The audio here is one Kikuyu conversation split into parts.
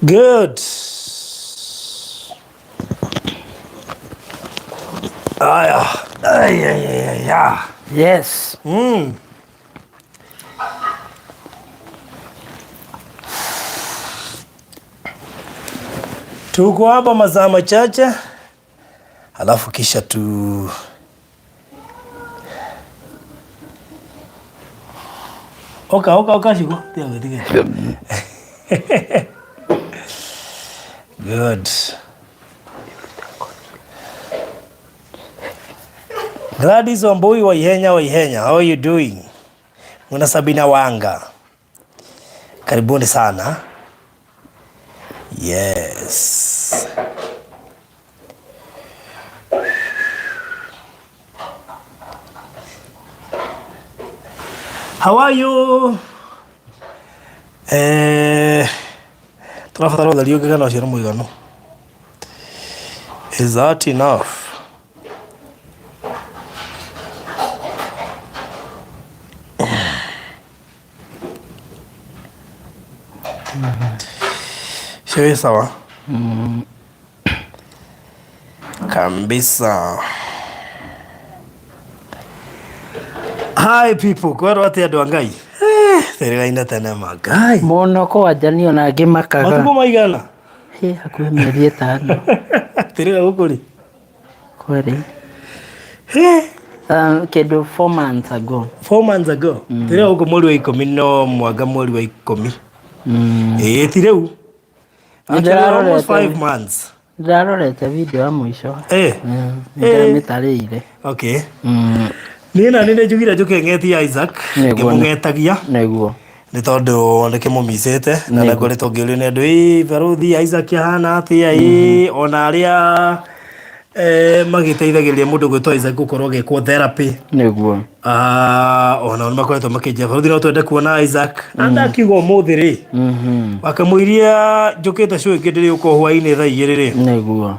Good. Aya. Ay, ay, ay, ay, ay. Yes. Tuko hapa masaa machache alafu kisha tu oka oka oka shiko tiga tiga. Good. Gladys Wambui wa Ihenya wa Ihenya, how are you doing? Mwana Sabina Wanga, karibuni sana. Yes. How are you? Eh, tũrabatara ũtheri ũngĩ kana ũcio nĩ mũiganu? Is that enough? Sio wĩ sawa? Kabisa. Hi people, kwĩrwo atĩ andũ a Ngai. Eh, Thĩrĩgaine tene ma Ngai. Mũno kwanja niĩ ona ngĩmakaga. Matukũ maigana? Hĩ, hakuhĩ mĩeri ĩtano. Tĩrĩga gũkũ rĩ? Kweri. Eh, Kĩndũ 4 months ago. 4 months ago. Tĩrĩga gũkũ mweri wa ikũmi no mwanga mweri wa ikũmi. Ĩĩ ti rĩu. Actually, almost 5 months. Ndĩrarorete video ya mũico. Eh. Nĩndĩramĩtarĩire. Okay. Niĩ na nĩ njugire njũke ng'etie Isaac. Nĩguo. Ngĩmũng'etagia. Nĩguo. Nĩ tondũ nĩkĩmũmicĩte na Nĩguo. ngoretwo ngĩũrio nĩ andũ ĩ barũthi Isaac ahana atĩa ĩ ona arĩa magĩteithagĩrĩria mũndũ gwĩtwo Isaac gũkorwo agĩkwo therapy. Nĩguo. Ah, ona nĩ makoretwo makĩnjia barũthi no twende kuona Isaac na ndakiuga ũmũthĩ rĩ wakĩmũiria njũkĩte show ĩngĩ ndĩrĩũka hwainĩ thaa 2 rĩ. Nĩguo.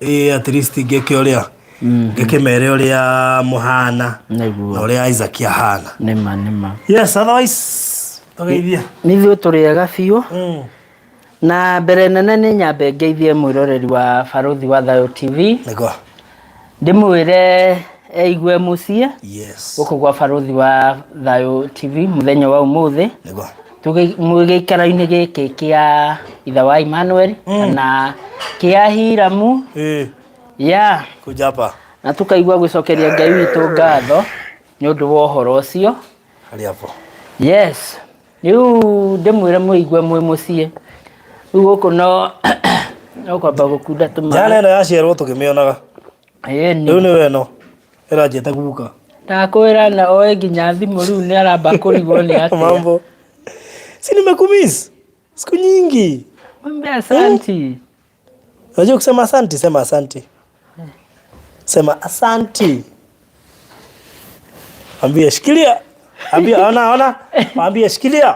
Ĩ at least ngĩke ũrĩa ngĩkĩmere ũrĩa mũhana na Nĩguo. ũrĩa Isaac ahana. Nĩma nĩma. Yes, otherwise tũgeithie. Nithuĩ tũrĩ ega biũ. Na mbere nene nĩ nyambe ngeithie mwĩroreri wa Barũthi wa Thayũ TV. Nĩguo. Ndĩmwĩre eigue mũciĩ Yes. gũkũ gwa Barũthi wa Thayũ TV mũthenya wa ũmũthĩ. Nĩguo. Mwĩ gĩikaro-inĩ gĩkĩ kĩa ithe wa Emmanuel kana kĩa Hiramu Eh, ya kuja hapa. Na tukaigua gũcokeria Ngai witũ ngatho nĩ ũndũ wa ũhoro ũcio. Hali hapo. Yes, rĩu ndĩmwĩre mũigue mwĩ mũciĩ. Rĩu gũkũ no kwamba gũkunda Jana tũmaĩ. ĩno yaciarwo tũkĩmĩonaga. Ĩni. Rĩu nĩwe ĩno ĩranjĩta guka. Ndakwĩra na oe nginya thimũ rĩu nĩ aramba kũrigwo nĩ atĩa. Mambo. Si nimekumiss. Siku nyingi. Mwambie asanti. Unajua kusema asanti, sema asanti. Sema asanti. Ambia shikilia. Ambia ona ona. Ambia shikilia.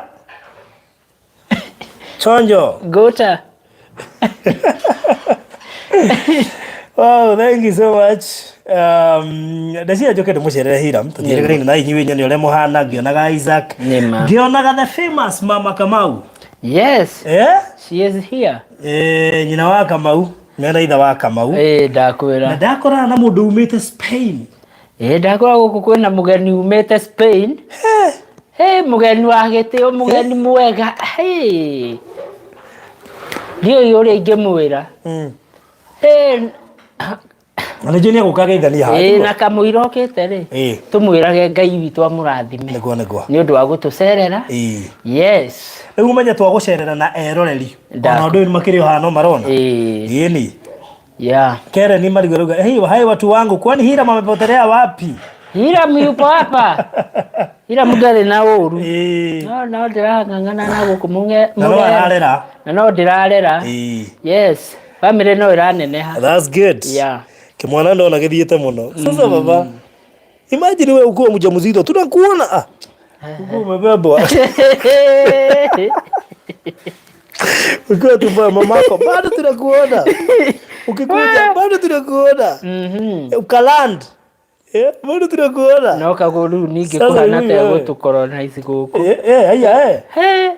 Chonjo. Gota. Wow, thank you so much. Ndacia njoke ndĩmũcerere Hiram tũtiĩrĩgaine na inyuĩ nyone ũrĩa mũhana ngĩonaga Isaac Nĩma. ngĩonaga the famous Mama Kamau. Yes, Eh? she is here. Eh, nyina wa Kamau mena ithe wa Kamau Ĩĩ na ndakwĩra. ndakorana na mũndũ umĩte Spain. Ĩĩ ndakwĩra gũkũ kwĩna mũgeni umĩte Spain. Hey, mũgeni wa gĩtĩo, mũgeni mwega. Hey. Ndiũĩ ũrĩa ingĩmwĩra. Hey, Na nĩnjũĩ nĩ egũka geithania haha. ĩĩ na kamũira okĩte rĩ. Ĩĩ. Tũmwĩrage Ngai witũ amũrathime. Nĩguo nĩguo. Nĩ ũndũ wa gũtũcerera. Ĩĩ. Yes. Rĩu ũmenye twagũcerera na eroreri. Ndakũ- Ona ũndũ ũyũ nĩ makĩrĩ o haha no marona. Ĩĩ. Ĩni. Yeah. Kere ni marigwe rauga, hey, hai watu wangu, kwani Hiram amepotelea wapi? Hiram yupo hapa. Hiram ndarĩ na ũru. Ĩĩ. No ndĩrang'ang'ana na gũkũ mũng'e. Na no ararera. Na no ndĩrarera. Ĩĩ. Yes. Family no ĩraneneha. That's good. Yeah. Kimwana ndona gĩthiĩte mũno. Sasa baba, imagine wewe ukiwa mjamzito tunakuona ah. Ukiwa umebebwa. Ukiwa tumbo mamako bado tunakuona. Ukikuja bado tunakuona. Ukaland. Eh, bado tunakuona. No kaguo rĩu ningĩ Sasa kũhana rĩu ta wewe. egũtũcolonize gũkũ. Eh, eh, haya eh. He.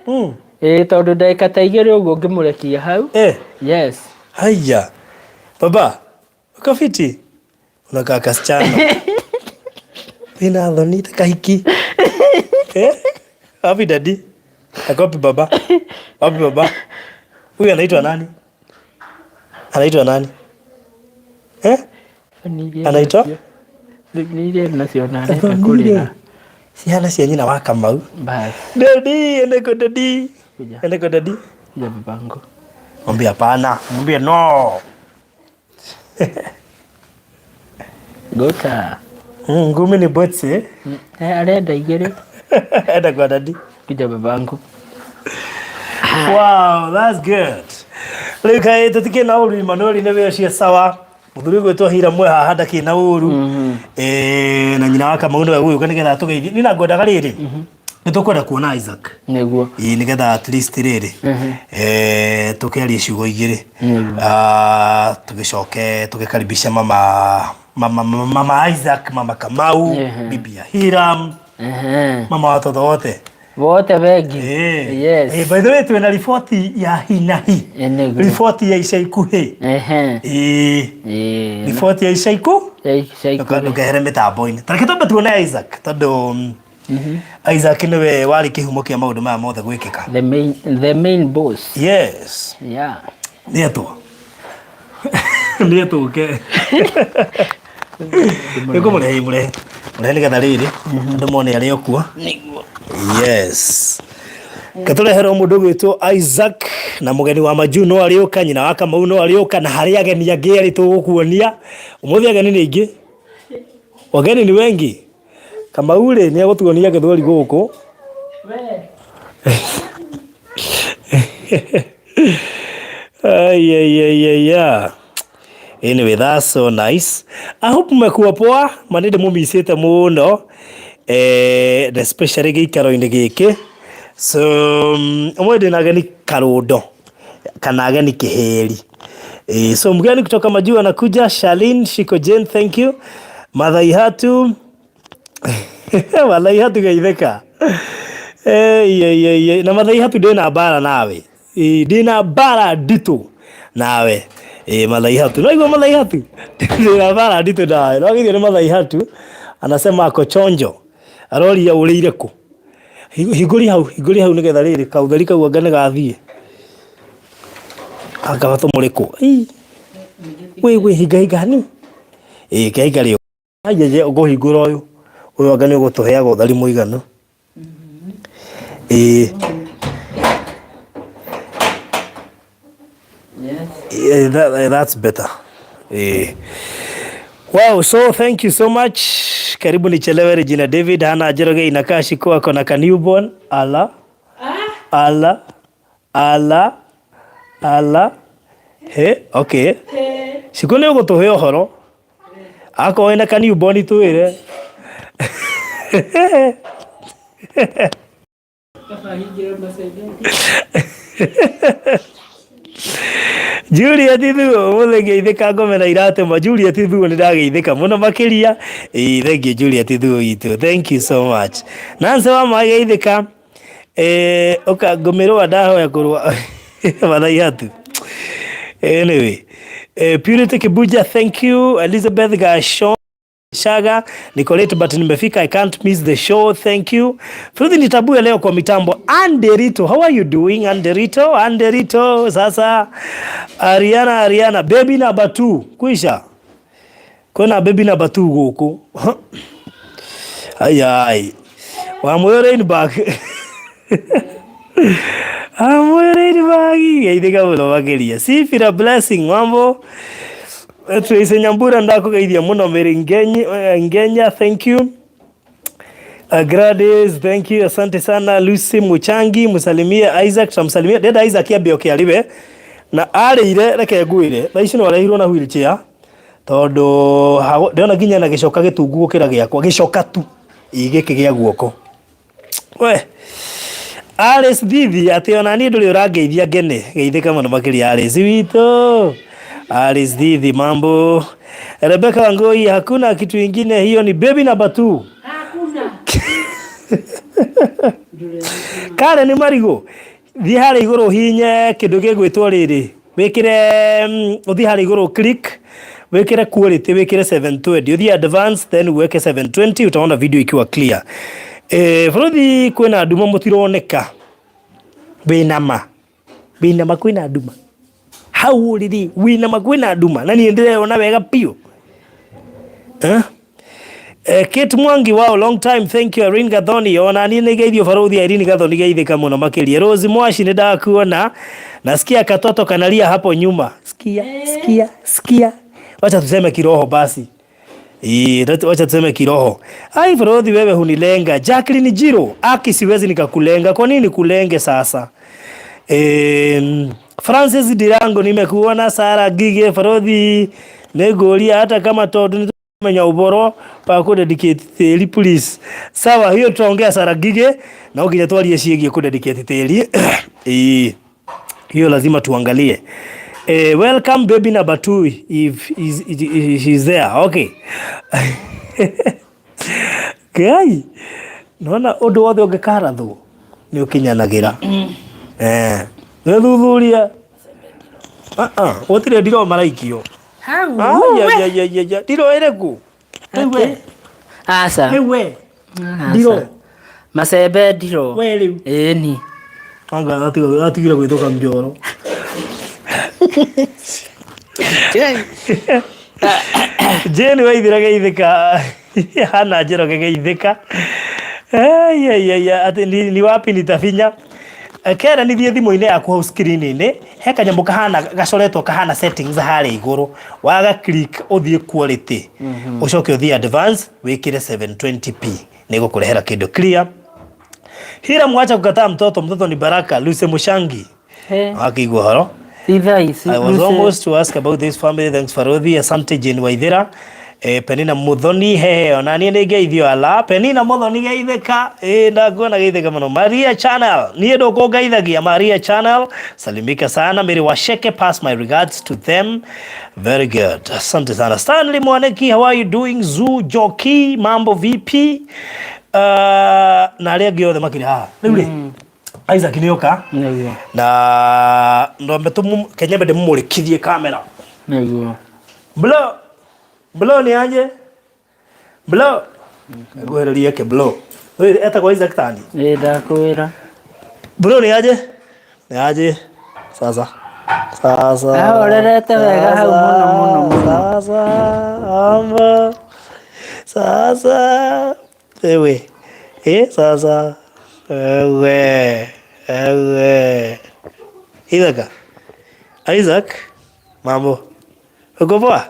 Ĩĩ, tondũ ndagĩka ta 2 ũguo ngĩmũrekia hau. Eh. Yes. Haya. Baba, uko fiti? Unakaa kasichana. Wĩna thoni ta kahiki. Eh? Wapi daddy? Ako wapi baba? Wapi baba? Huyu anaitwa nani? Anaitwa nani? Eh? Anaitwa? Nĩ iria nacio na arenda Thoni kũrĩra. rĩ. Ciana cia nyina wa Kamau. Bas. Daddy, endeko daddy. Kuja. Endeko daddy. Kuja babangu. Mwambie hapana. Mwambie no. Gota. Ngumi ni botse. Eh, arenda 2. Enda kwa daddy. Kuja babangu. Wow, that's good. Rĩu kaĩ tũtikĩ na ũru Emmanuel nĩ wĩra cia sawa. Mũthuri ũgwĩtwo Hira mwe haha ndakĩ na ũru. Eh, na nyina wa Kamau nĩwe ũgũka nĩgetha atũgeithie. Niĩ na ngwendaga rĩrĩ. Nĩ tũkwenda kuona Isaac. Nĩguo. Ĩĩ nĩgetha at least rĩrĩ. Eh, tũkĩarie ciugo 2. Nĩguo. Ah, tũgĩcoke tũgĩkaribisha mama mama mama Isaac, mama Kamau, bibi ya Hiram, mama watoto wote. Wote wengi. Eh. Yes. Eh, by the way twina riboti ya hinahi. Nĩguo. Riboti ya ica ikuhĩ. Ĩĩ. Riboti ya ica ikuhĩ. Ya ica ikuhĩ. Ndũkehere mĩtambo-inĩ. Ta reke twambe tuone Isaac tondũ Isaac nĩwe warĩ kĩhumo kĩa maũndũ maya mothe gwĩkĩka. The main boss. Yes. Yeah. Nĩetwo. Nĩetũke. Nĩngũmũrehe mũrehe. Mũrehe nĩgetha rĩrĩ andũ mone arĩ o kuo. Nĩguo. Yes. Katũreherwo mũndũ ũgwĩtwo Isaac na mũgeni wa majuu no arĩũka, nyina wa Kamau no arĩũka na harĩ ageni angĩ erĩ tũgũkuonia. Ũmũthĩ ageni nĩ aingĩ. Wageni ni wengi. Kamau rĩ nĩ egũtuonia gĩthweri gũkũ. Ai, ai, ai, ai, ai. Anyway, that's so nice. I hope mmekuwa poa, ma nĩ ndĩmũmicĩte mũno. Eh, especially gĩikaro-inĩ gĩkĩ. So, ũmũthĩ ndĩna ageni Karũndo kana ageni Kĩhĩri. Eh, so mgeni kutoka majuu anakuja Charlene Shiko Jane, thank you. Mathaihatu Mathaihatu geithĩka. Ei, ei, ei, ei. Na Mathaihatu ndĩna mbara nawe. Ndĩna mbara nditũ nawe. Mathaihatu. No igua Mathaihatu. Ndĩna mbara nditũ nawe. No geithio nĩ Mathaihatu. Anasema ako chonjo. Aroria ũrĩire kũ. Hingũria hau, hingũria hau nĩgetha rĩrĩ kaũtheri kau anga nĩgathiĩ. Anga gatũmũrĩkwo. Ii. Wĩ wĩ hinga hinga hanini. Ĩĩ kĩhinga rĩ. Ajeje ũkũhingũra ũyũ. Ũyũ anga nĩ ũgũtũheaga ũtheri mũiganu. Ĩĩ. Yeah, that's better. Wow, so thank you so much. Karibu nichelewe Regina David, Hana Njoroge inakaa shiko ako na ka newborn. Ala. Ala. Ala. Ala. He, okay. Shiko nĩ ũgũtũhe ũhoro. Akorwo wĩna ka newborn twĩre. Juliet Thuo ũmũthĩ ngeithĩka ngome na iratũ ma Juliet Thuo nĩ ndageithĩka mũno makĩria. Ĩĩ thank you Juliet Thuo witũ. Thank you so much. Nancy wa maĩ geithĩka. Ũka ngũmĩrũa ndahoya kũrũa Mathaihatu. Anyway, Purity Kibuja, thank you. Elizabeth Gashon Shaga, niko late but nimefika. I can't miss the show. Thank you. Fruthi nitabue leo kwa mitambo. Anderito, how are you doing? Anderito, Anderito. Sasa Ariana, Ariana, baby number 2. Kuisha. Kuna baby number 2 guku. Ai ai. Wa moyo rain back. Amoyo rain back. Geithĩka mũno makĩria. Sifira blessing mambo. Tracy Nyambura ndakugeithia mũno. Mary Ngenya, thank you. Gladys, thank you. Asante sana. Lucy Muchangi, musalimie Isaac, tutamsalimia. Deda Isaac ambe oke ariwe. Na arĩire reke ngwĩre. Thaa ici no arehirwo na wheelchair. Tondũ ndĩrona nginya na gĩcoka gĩtungu gũkĩra gĩakwa. Gĩcoka tu. Ĩ gĩkĩ gĩa guoko. We. Alice Thithi, atĩ ona niĩ ndũrĩ ũrangeithia ngene. Geithĩka mũno makĩria Alice witũ. Alice Thithi, mambo. Rebecca Wangui, hakuna kitu ingine, hiyo ni baby number 2. Hakuna. Kare ni marigo. Thiĩ harĩa igũrũ ũhihinye kĩndũ gĩgwĩtwo rĩrĩ, wĩkĩre ũthiĩ harĩa igũrũ click, wĩkĩre quality, wĩkĩre 720, ũthiĩ advance then uweke 720, utaona video ikiwa clear. Bũrũthi kwĩna nduma mũtironeka. Wĩna ma? Wĩna ma kwĩna nduma? Hau ũrĩ rĩ, wĩna ma kwĩna nduma? Na niĩ ndĩreyona wega biũ. Eh? Kate Mwangi, wow, long time, thank you. Irene Gathoni, ona niĩ nĩ geithio barothi Irene Gathoni geithĩka mũno makĩria. Rose Mwashi nĩ ndakuona. Nasikia katoto kanalia hapo nyuma. Sikia, sikia, sikia. Wacha tuseme kiroho basi. Ii, wacha tuseme kiroho. Ai barothi wewe hunilenga. Jacqueline Jiro, aki siwezi nikakulenga. Kwa nini kulenge sasa? Francis Dirango nimekuona. Sara Gige barothi nĩngũria hata kama tondu menya uboro wa ku dedicate tĩri please. Sawa, hiyo tutaongea Sara Gige na nginya twarie ciĩgiĩ ku dedicate tĩri. Ii, hiyo lazima tuangalie. Welcome baby number 2 if is she's there. Okay. Ngai, nona ũndũ wothe ũngĩkarathwo nĩ ũkinyanagĩra. Nĩ thuthuria. Gũtirĩ ndiro maraikio. Hau. Ai, ai, ai, ai, ai, ndiro ĩrĩkũ? Rĩu we. Aca. Rĩu we. Aca. Ndiro. Macembe ndiro. We rĩu. Ĩni. Anga atigire gwĩtũka njoro. Jane waithira geithĩka. Hana Njoroge geithĩka. Ai, ai, ai, ati ni wapi nitafinya? Kera nĩ thiĩ thimũ-inĩ yaku hau screen-inĩ, he kanyamũ kahana gacoretwo kahana settings harĩa igũrũ. Waga click ũthiĩ quality. Ũcoke ũthiĩ advance wĩkĩre 720p. Nĩ gũkũrehera kĩndũ clear. Hira mwacha kukataa mtoto, mtoto ni baraka. Lucy Mushangi. He. Wakĩigua ũhoro. Ti thaa ici. I was Lucy. almost to ask about this family. Thanks Farodhi. Asante Jane Waithera. Penina Muthoni hehe ona niĩ nĩ ngeithio ala Penina Muthoni geithĩka ndakuona geithĩka mũno. Maria Channel niĩ ndũkũngeithagia. Maria Channel salimika sana. Mary Washeke, pass my regards to them. Very good, asante sana. Stanley Mwaneki, how are you doing? Zoo Jockey, mambo vipi? Na arĩa angĩ othe makĩrĩ haha rĩu rĩ, Isaac nĩ oka. Nĩguo. Na ndombe tumu kenyembe ndimumurikithie kamera. Nĩguo. Blo blo ni aje blo ngwererie ke blo oyo etagwo Isaac Tani. Ĩ ndakwĩra. Blo ni aje ni aje sasa sasa Ahorerete wega hau mũno mũno mũno. Sasa amba sasa ewe sasa ewe ewe Isaac Isaac mambo uko poa?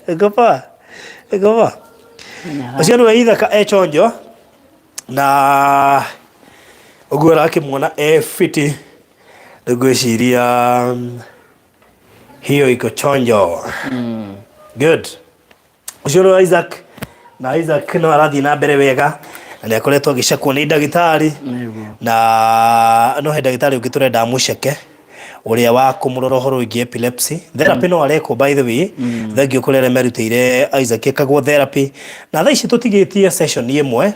Uko poa? Uko poa? Ũcio nĩwe Isaac e chonjo na ũguo ũrakĩmuona e fiti, ngwĩciria hiyo iko chonjo. Good. Ũcio nĩwe Isaac na Isaac no arathiĩ na mbere wega na nĩ akoretwo agĩcekwo nĩ ndagĩtarĩ. Nĩguo. Na no he ndagĩtarĩ ũngĩ tũrenda amũceke ũrĩa wa kũmũrora ũhoro wĩgiĩ epilepsy therapy no arekwo by the way. Thank you kũrĩ arĩa merutĩire Isaac ekagwo therapy na thaa ici tũtigĩtie session ĩmwe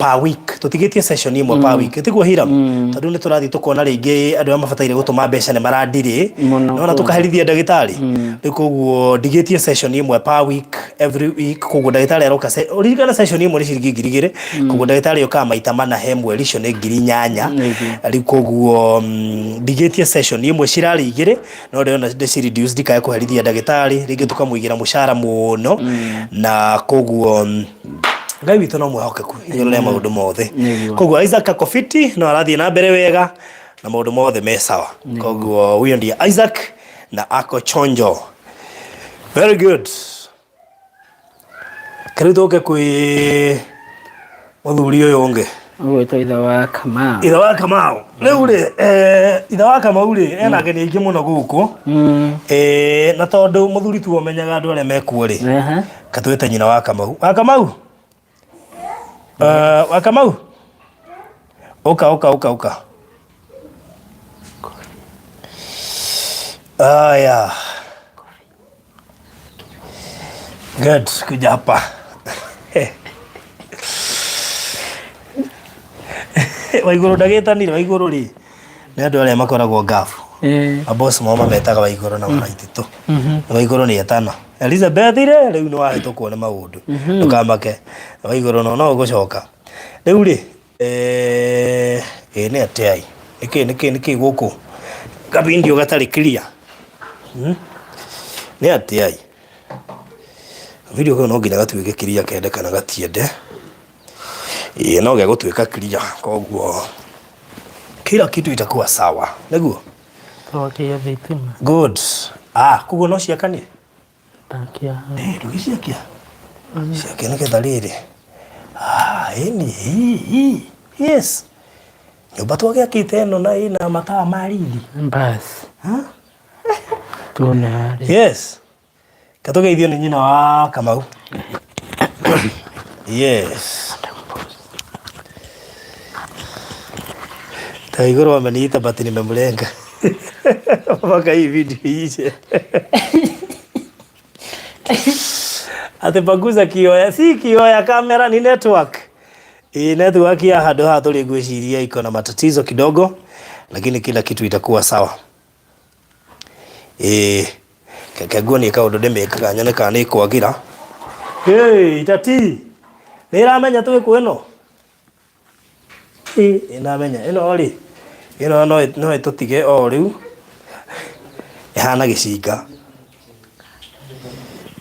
per week, tũtigĩtie session ĩmwe per week tiguo Hiram, tondũ nĩ tũrathiĩ tũkona rĩngĩ andũ arĩa mabataire gũtũma mbeca nĩ marandirĩ. Mũno. Nona tũkaherithia ndagĩtarĩ rĩu, koguo ndigĩtie session ĩmwe per week every week, koguo ndagĩtarĩ aroka ũririkane session ĩmwe nĩ ciringi 2,000, koguo ndagĩtarĩ okaga maita mana he mweri, icio nĩ 8,000. Nĩguo. Rĩu koguo ndigĩtie session ĩmwe, cirarĩ igĩrĩ no ndĩrona ndĩci reduce ndikae kũherithia ndagĩtarĩ rĩngĩ tũkamũigĩra mũcara mũno, na koguo Ngai witũ no mwĩhokeku igũrũ rĩa maũndũ mothe. Nĩguo. Koguo Isaac ako fiti no arathiĩ na mbere wega na maũndũ mothe me sawa, koguo huyo ndiye Isaac na ako chonjo. Very good. Kariu tũke kwĩ mũthuri ũyũ ũngĩ. Ũgwĩtwo ithe wa Kamau. Ithe wa Kamau rĩu rĩ, ithe wa Kamau rĩ ena ageni aingĩ mũno gũkũ. Na tondũ mũthuri tu ũmenyaga andũ arĩa mekuo rĩ, katwĩte nyina wa Kamau. Wa Kamau, wa Kamau, ũka ũka ũka ũka. Aya, good, kuja hapa. Waigũrũ ndagĩtanire. Waigũrũ rĩ, nĩ andũ arĩa makoragwo ngabu. Maboss mao mametaga Waigũrũ na Waititũ. Waigũrũ nĩ etana. Elizabeth rĩ, rĩu nĩ wahĩtũkwo nĩ maũndũ. Ndũkamake. Waigũrũ no no ũgũcoka. Rĩu rĩ, ĩ nĩ atĩa ĩ? Nĩkĩ nĩkĩ nĩkĩ gũkũ kabindio gatarĩ clear? Nĩ atĩa ĩ? Video kau no nginya gatuĩke clear kende kana gatiende. Ĩĩ no gegũtuĩka clear koguo kila kitu itakuwa sawa. Nĩguo? Twakia thitima. Good. Ah, koguo no ciakanie? Ndakia. Eh, ndũgĩciakia? Ciakia nĩgetha rĩrĩ. Ah, ĩni, hi, yes. Nyũmba twagĩakĩte ĩno na ĩna matawa ma riri. Bas. Tuone harĩa. Yes. Katũgeithio nĩ nyina wa Kamau. Yes. Ta igũrũ ameniita but nimemlenga. Mpaka hii video iishe. Ati panguza kioo ya si kioo ya kamera ni network. Ii network ya handũ haha tũrĩ ngwĩciria iko na matatizo kidogo, lakini kila kitu itakuwa sawa. Ĩĩ reke nguonie kaũndũ ndĩmĩkaga nyone kana nĩ ĩkwagĩra. Hey, tati nĩ ĩramenya twĩ kũ ĩno? Ĩ ĩramenya ĩno rĩ, ĩno no ĩtũtige o rĩu, ĩhana gĩcinga.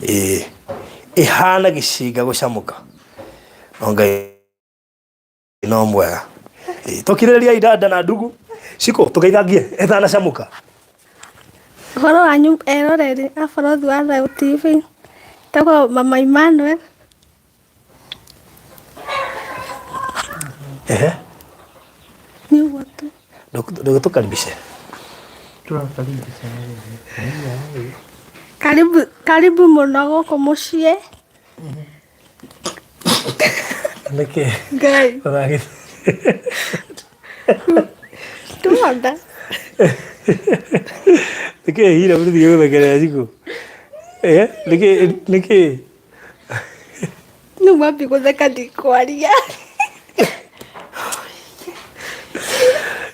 Ĩĩ ĩhana gĩcinga gũcamũka. No Ngai no mwega. Tũkirĩrĩria idada na ndugu Shiko tũgeithangie ĩtanacamuka. Ũhoro wanyu eroreri a Borothi wa Thayũ TV, njĩtagwo Mama Emmanuel. Ehe. Nĩ ũguo tu. Ndũgĩtũkaribishe. Karibu, karibu mũno gũkũ mũciĩ. Nĩkĩ? Ngai. Ũragĩ- Tuona. Nĩkĩ hira mũthiĩ gũthekerera Shiko? Eh, nĩkĩ nĩkĩ? Rĩu mwambie gũtheka ndikwaria.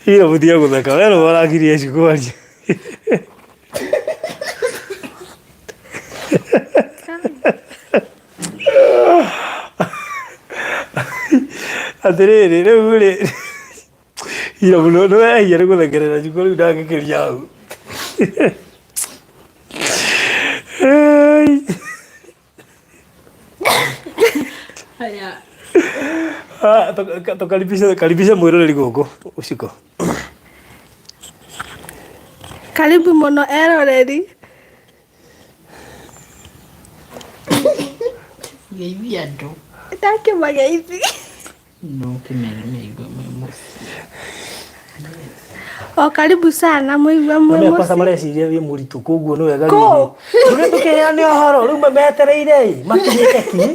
Hira mũtige gũtheka. We nĩwe ũragiria Shiko arie. Atĩrĩrĩ, rĩu rĩ, hira mũno nĩ wehia nĩ gũthekerera Shiko rĩu ndangĩkĩria hau. Hey. Ah, tukaribisha karibisha mwĩroreri gũkũ ũciko. Karibu mũno eroreri. Geithia andũ. Ndakĩmageithi. No kĩmere meigue me mũciĩ. O karibu sana mũigue mwĩ Nĩ kwanza mũciĩ. mareciria wĩ mũritũ koguo nĩ wega Kũ? rĩrĩ tũkĩheane ũhoro rĩu metereire ĩ makirĩte ki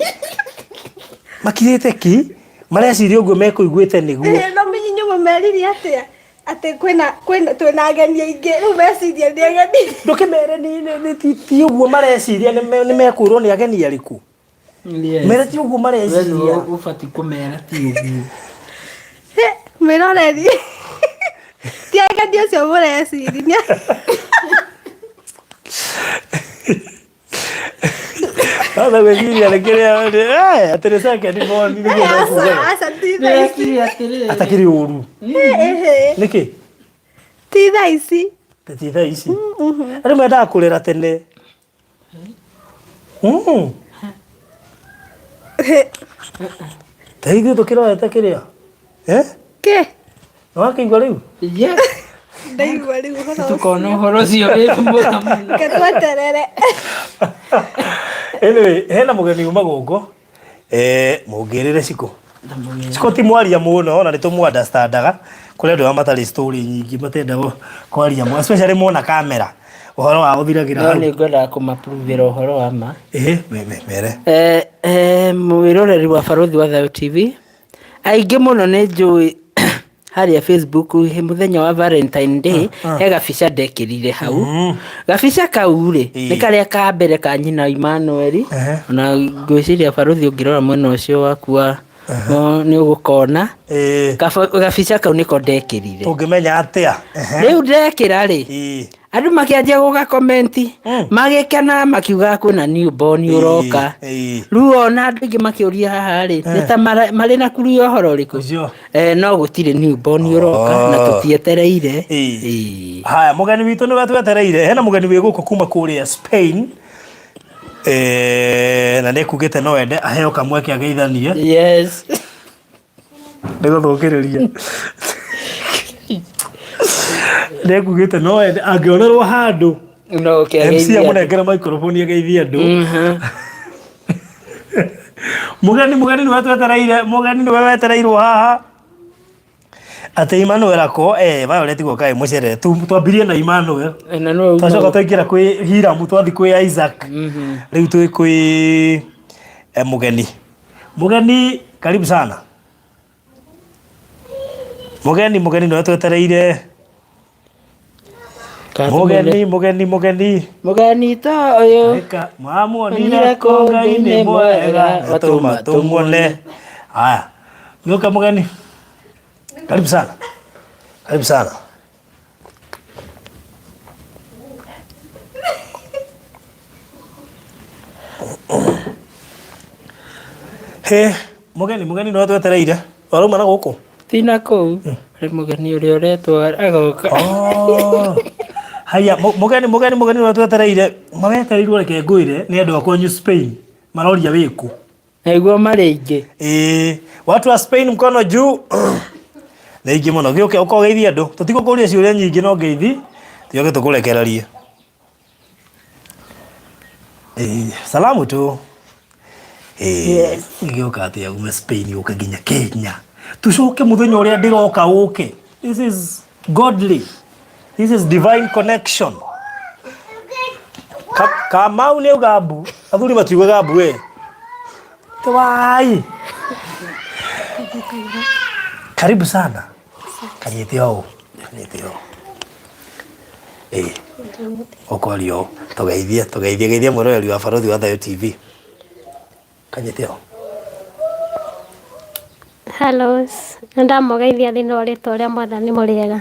makirĩte ki mareciria ũguo mekũiguĩte nĩguo. Ĩĩ, no menye inyuĩ mũmeririe atĩa atĩ kwĩna kwĩna twĩna ageni aingĩ rĩu meciria nĩ ageni. Ndũkĩmere nĩ ti ũguo mareciria nĩ mekwĩrwo nĩ ageni arĩkũ. Yes. Mere ti ũguo We mareciria. nĩwe ũbatiĩ kũmera ti ũguo. Hĩ, mwĩroreri ti ageni acio mũreciria. Sasa gwĩciria nĩ kĩrĩa atĩ nĩ second born nĩguo Aca mekugaga. aca ti thaa ici. Ndĩreciria atĩrĩrĩ. Atakĩrĩ ũru. Ĩhĩ, Nĩkĩ? ti thaa ici. Ti thaa ici. Andũ mendaga kũrera tene. Ta ithuĩ tũkĩrorete kĩrĩa. Eh? Kĩ? Nĩwakĩigua rĩu? Yes. Ndaigua rĩu ũhoro ũcio. Tũkona ũhoro ũcio wĩ mwega mũno. Reke tweterere. Anyway, hena mũgeni uma gũkũ. Eh, mũngĩrĩre Shiko. Shiko ti mwaria mũno ona nĩ tũmũ understandaga. Kũrĩ andũ arĩa matarĩ story nyingĩ matendaga kwaria mũno especially mona kamera. Ũhoro wao ũthiragĩra No hau. nĩ ngwendaga kũmapruvĩra ũhoro wa ma. Ĩhĩ, mere. Mwĩroreri wa Barũthi wa Thayũ TV, aingĩ mũno nĩ njũĩ harĩa Facebook mũthenya wa Valentine Day he gabica ndekĩrire hau. Gabica kau rĩ, nĩ karĩa ka mbere ka nyina Emmanuel, ona ngwĩciria Barũthi ũngĩrora mwena ũcio waku wa Nĩ ũgũkona. Ĩĩ. Gabica kau nĩko ndekĩrire. Tũngĩmenya atĩa? Ehe. Rĩu ndekĩra rĩ, andũ makĩanjia gũka comment, magĩkena makiuga kwĩna newborn ũroka. Rĩu ona andũ aingĩ makĩũria haha rĩ, nĩ ta marĩ na kuru ya ũhoro ũrĩkũ? Ũcio. No gũtirĩ newborn ũroka na tũtietereire. Haya, mũgeni witũ nĩwe twetereire. Hena mũgeni wĩ gũkũ kuma kũrĩa Spain. Na nĩ kugĩte no ende aheo kamweke ageithanie. Yes. Nĩ gũthũkĩrĩria. Nĩ kugĩte no ende angĩonerwo handũ. No MC ũkĩageithia andũ. amũnengere microphone ageithie andũ. Mũgeni, mũgeni nĩwe twetereire, mũgeni nĩwe wetereirwo haha. Atĩ Emmanuel ako, Violet gwoka ĩ mũcere. Twambirie na Emmanuel. Na nĩwe uma Twacoka gũ- twaingĩra kwĩ Hiram, twathi kwĩ Isaac. Rĩu twĩ kwĩ mũgeni. Mũgeni, karibu sana. Mũgeni, mũgeni nĩwe twetereire. Mũgeni, mũgeni, mũgeni. Mũgeni ta ũyũ. Eka, mwamuonire kũ Ngai nĩ mwega, atũma tũmuone. Haya, gĩũka mũgeni. Karibu sana. Karibu sana. He, mũgeni, mũgeni nĩwe twetereire. Warauma na gũkũ? Ti na kũu, nĩ mũgeni ũrĩa ũretwo agoka. Oh. Haya, mũgeni, mũgeni, mũgeni nĩwe twetereire. Mawetereirwo reke ngwĩre nĩ andũ a kwanyu Spain. Maroria wĩkũ. Naiguo marĩ aingĩ. Ĩĩ, watu wa Spain mkono juu. Nĩ aingĩ mũno. Gĩũke ũka ũgeithie andũ. Tũtigũkũria ciũria nyingĩ no ngeithi. Tũcoke tũkũrekererie. Ĩĩ, salamu tu. Ĩĩ, Yes. gĩũka atĩa ume Spain ũke nginya Kenya. Tũcoke mũthenya ũrĩa ndĩroka ũke. This is godly. This is divine connection. Kamau nĩ auga mbu. Athuri matiugaga mbu we. Twai. Karibu sana. Kanyite ũũ. Kanyite ũũ. Ĩĩ. Ũkwaria ũũ. Tũgeithie, tũgeithie, geithia mwĩroreri wa Barũthi wa Thayũ TV. Kanyite ũũ. Hello, nĩ ndamũgeithia thĩinĩ wa rĩtwa rĩa Mwathani mũrĩega.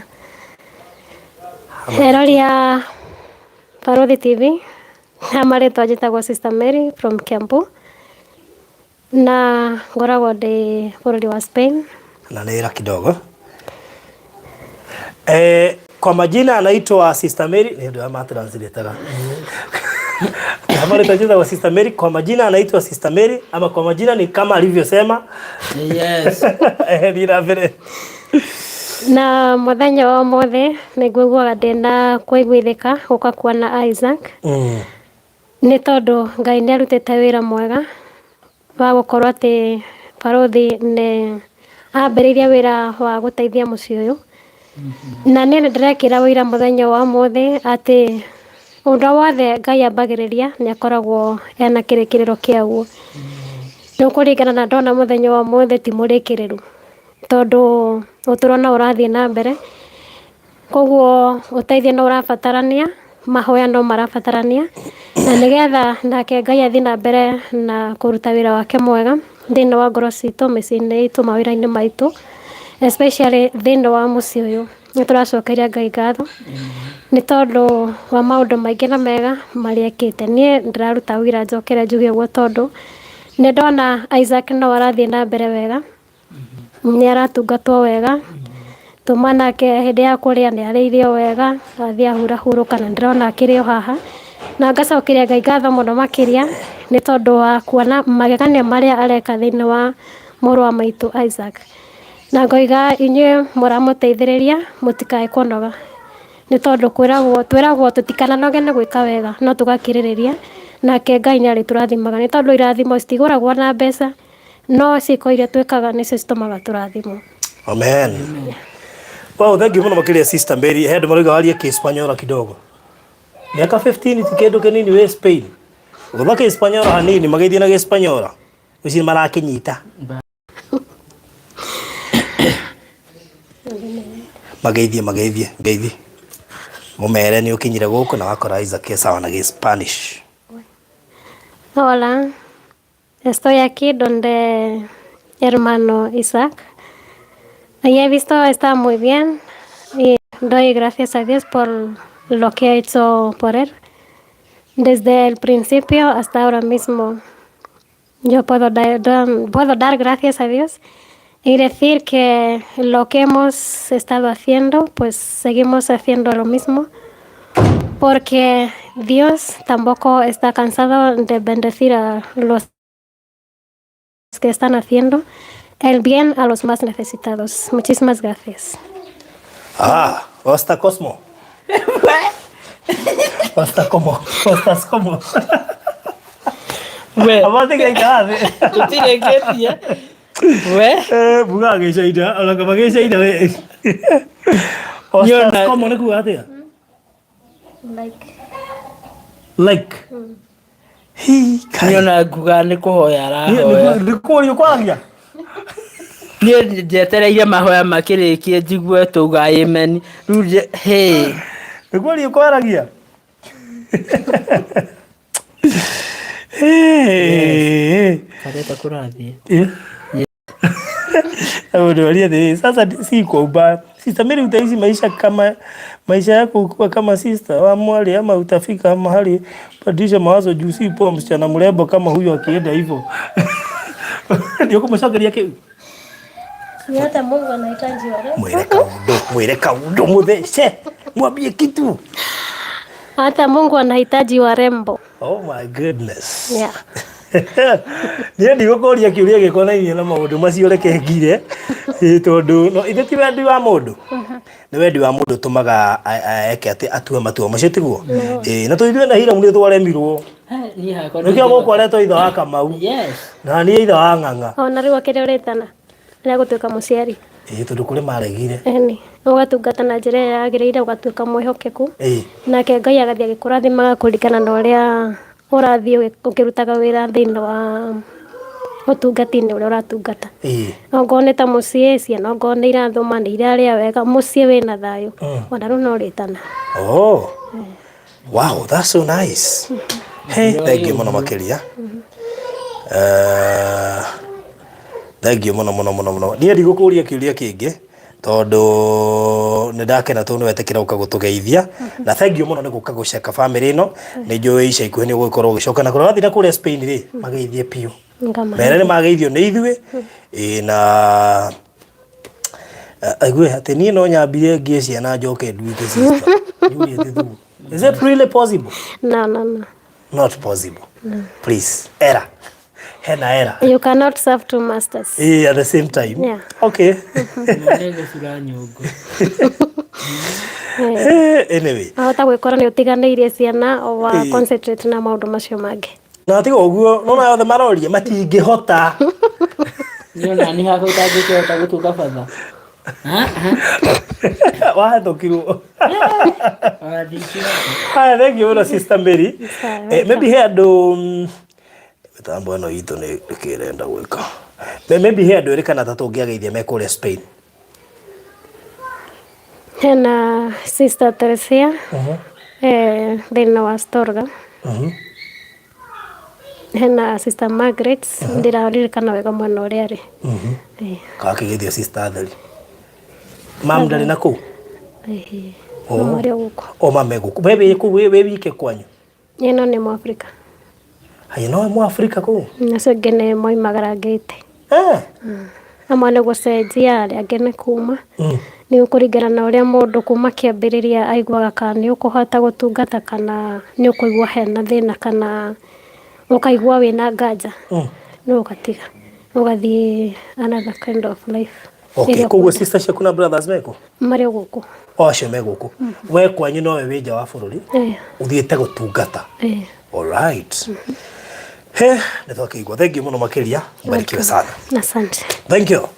Erori a Barũthi TV, ha marĩtwa njĩtagwo Sister Mary from Kiambu, na ngoragwo ndĩ bũrũri wa Spain. Na nĩ wĩra kidogo. Kwa majina anaitwa Sister Mary, nĩ ũndũ wa matranslataga. Kama njĩtagwo Sister Mary, kwa majina anaitwa Sister Mary ama kwa majina ni kama alivyosema. Yes. Thiĩ na mbere. Na mũthenya wa ũmũthĩ nĩ ngũiguaga ndĩna kũiguithĩka gũka kuona Isaac. Nĩ tondũ Ngai nĩ arutĩte wĩra mwega wa gũkorwo atĩ barũthi nĩ ambĩrĩirie wĩra wa gũteithia mũciĩ ũyũ. Na niĩ nĩ ndĩrekĩra ũira mũthenya wa ũmũthĩ atĩ ũndũ wothe Ngai ambagĩrĩria nĩ akoragwo ena kĩrĩkĩrĩro kĩaguo. Rĩu kũringana na ndona mũthenya wa ũmũthĩ ti mũrĩkĩrĩru, tondũ ũtũro no ũrathiĩ na mbere. Koguo ũteithio no ũrabatarania, mahoya no marabatarania, na nĩgetha nake Ngai athiĩ na mbere na kũruta wĩra wake mwega thĩinĩ wa ngoro citũ, mĩciĩ-inĩ itũ, mawĩra-inĩ maitũ, especially thĩinĩ wa mũciĩ ũyũ. Nĩ tũracokeria Ngai ngatho nĩ tondũ wa maũndũ maingĩ na mega marĩa ekĩte. Niĩ ndĩraruta ũira njokere njuge ũguo tondũ nĩ ndona Isaac no arathiĩ na mbere wega, nĩ aratungatwo wega, tuma nake hĩndĩ ya kũrĩa nĩ arĩire o wega, athiĩ ahurahurũka na ndĩrona akĩrĩ o haha. Na ngacokeria Ngai ngatho mũno makĩria nĩ tondũ wa kuona magegania marĩa areka thĩinĩ wa mũrũ wa maitũ Isaac. Na ngoiga inyuĩ mũramũteithĩrĩria mũtikae kũnoga. Nĩ tondũ kwĩragwo twĩragwo tũtikananoge nĩ gwĩka wega no tũgakirĩrĩria nake Ngai nĩ arĩtũrathimaga. Nĩ tondũ irathimo citigũragwo na mbeca no ciĩko iria twĩkaga nĩcio citũmaga tũrathimwo. Amen. Wow, thank you mũno makĩria Sister Mary. He andũ marauga warie Kĩspanyola kidogo. Mĩaka 15 ti kĩndũ kĩnini wĩ Spain. Gũtha Kĩspanyola hanini magĩthiĩ na Kĩspanyola. Ũcio marakĩnyita. Mageithie, mageithie, ngeithi. Mũmere nĩ ũkinyire gũkũ na wakora Isaac e sawa na Gĩ-Spanish. Hola, estoy aquí donde hermano Isaac. Y he visto, está muy bien y doy gracias a Dios por lo que ha hecho por él. Desde el principio hasta ahora mismo, yo puedo dar gracias a Dios y decir que lo que hemos estado haciendo, pues seguimos haciendo lo mismo, porque Dios tampoco está cansado de bendecir a los que están haciendo el bien a los más necesitados. Muchísimas gracias. Ah, Osta Cosmo. Osta como, Ostas como. We, Amatigä tũtirĩkĩtie. We, buga gä caina ona kaba gä caina we. Ostas Niona- como nä kuga atä a Like. Like. Hi, kai. niĩ ona nguga nĩ kũhoya arahoya. Nä kå rio kwaragia. Niĩ njetereire mahoya makĩrĩkie njigue tauga amen. Rĩu hĩ. Nä kå rio kwaragia. Kareta kũrathiĩ. Niwaambie atĩrĩrĩ, sasa si kwa ubaya. Sister Mary, utaishi maisha kama maisha yako ukiwa kama sister wa mwali ama utafika mahali badilisha mawazo juu si poa msichana mrembo kama huyo akienda hivyo. Ndio kumcokeria kiu. Ni hata Mungu anahitaji warembo. Mwire kaundu, mwire kaundu muthece. Mwambie kitu. Hata Mungu anahitaji warembo. Oh my goodness. Yeah. Niĩ ndigũkũria kĩũria gĩkonainie na maũndũ macio reke ngire Ĩ, tondũ no ithe ti wendi wa mũndũ nĩ wendi wa mũndũ ũtũmaga eke atĩ atue matua macio tiguo. Ĩ, na tũithuĩ na Hiram nĩ twaremirwo. Niĩ hakwa Nĩkĩo gũkũ aretwo ithe wa Kamau Yes. na niĩ ithe wa Ng'ang'a. Ona rĩu akĩrĩ ũrĩtana rĩa gũtuĩka mũciari. Ĩ, tondũ kũrĩ maregire. Ĩni, ũgatungata na njĩra ĩrĩa yagĩrĩire, ũgatuĩka mwĩhokeku. Ĩ. Nake Ngai agathiĩ agĩkũrathimaga kũringana na ũrĩa ũrathiĩ ũkĩrutaga wĩra thĩinĩ wa ũtungati-inĩ ũrĩa ũratungata. Ĩ. Okorwo nĩ ta mũciĩ, ciana okorwo nĩ irathoma, nĩ irarĩa wega, mũciĩ wĩna thayũ, ona rĩu no ũrĩtana. Oh. Wow, that's so nice. Hey, thank you mũno makĩria. Thank you mũno mũno mũno mũno. Niĩ ndigũkũria kĩũria kĩngĩ tondũ nĩ ndakena tondũ nĩ wetĩkĩra gũka gũtũgeithia na thank you mũno nĩ gũka gũceka family ĩno. Nĩ njũĩ ica ikuhĩ nĩ ũgũkorwo ũgĩcoka na kũrĩa wathiĩ na kũrĩa Spain rĩ mageithie biũ. Ngama. Mere nĩ mageithio nĩ ithuĩ. Ĩ, na aigue atĩ niĩ no nyambire ngie ciana njoke nduĩke sister. Juliet Thuo. Is it really possible? No, no, no. Not possible. Please. Era. Hena era. You cannot serve two masters. Eh, at the same time. Yeah. Okay. Nĩ gũcura nyũngũ. Anyway. Wahota gwĩkora nĩ ũtiganĩirie ciana wa concentrate na maũndũ macio mangĩ. Na tiga ũguo, nona othe maroria matingĩhota. Niĩ ona niĩ hakwa itangĩkĩhota gũtuĩka batha. Wahĩtũkirwo. Ona ndingĩhota. Haya, thank you mũno Sister Mary. Sawa. Maybe he andũ mĩtambo ĩno itũ nĩ ĩkĩrenda gwĩka. Maybe he andũ erĩ kana atatũ ũngĩageithia me kũrĩa Spain. Hena Sister Teresia thĩinĩ wa Astorga. Hena Sister Margaret, ndĩraririkana wega mwena ũrĩa arĩ. Kakĩgeithio Sister Theri. Mam ndarĩ na kũu? Ĩĩ. No arĩ o gũkũ. O mame gũkũ. We wĩ kũu wĩ wike kwanyu? Ĩno nĩ Mũafrika. Haya no Mũafrika kũu? Acio angĩ nĩ moimagarangĩte. Amwe nĩ gũcenjia, arĩa angĩ nĩ kuma. Nĩ kũringana na ũrĩa mũndũ kuma kĩambĩrĩria aiguaga kana nĩ ũkũhota gũtungata kana nĩ ũkũigua hena thĩna kana ũkaigua wĩna nganja. No ũgatiga. Ũgathiĩ another kind of life. Okay, Ĩrĩa koguo ũkwenda. sister ciaku na brothers mekũ? Marĩ o gũkũ. O acio me gũkũ. We kwanyu nowe wĩ nja wa bũrũri. Ũthiĩte gũtungata. All right. He, nĩ twakĩigua. Thank you mũno makĩria. Mbarikiwe sana. Asante. Thank you.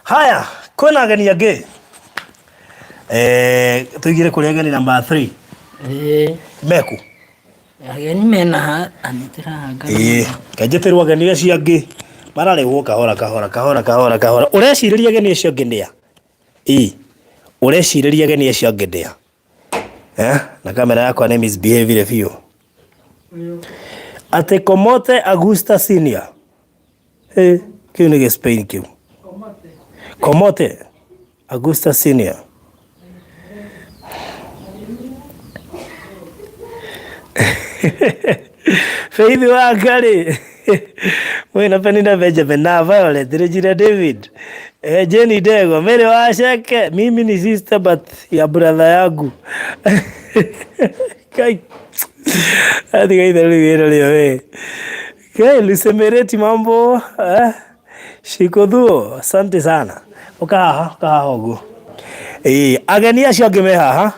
Haya, kwĩna ageni angĩ. Tũigire kũrĩ ageni number 3. Ĩĩ. Meku. Ageni mena ha, anĩtĩra haha. Ĩĩ, kanjĩtĩrwo ageni acio angĩ. Mararehwo kahora kahora kahora kahora kahora. Ũrecirĩria ageni acio angĩ nĩa? Ĩĩ. Ũrecirĩria ageni acio angĩ nĩa? Na kamera yakwa nĩ misbehavire biũ. Atĩ Komote Augusta Senior. Kĩu nĩ gĩ Spain kĩu. Komote Augusta Senior. Faith Wangari mwĩna Penina Benjamin na Violet Regina David Jenny Dego Mary Wacheke mimi ni sister but ya brother yangu Kai atiga ithe rĩu wĩra rĩo we Kai Lusemereti mambo Shikodhuo asante sana ũka haha ũka haha ũguo ĩĩ ageni acio angĩ me haha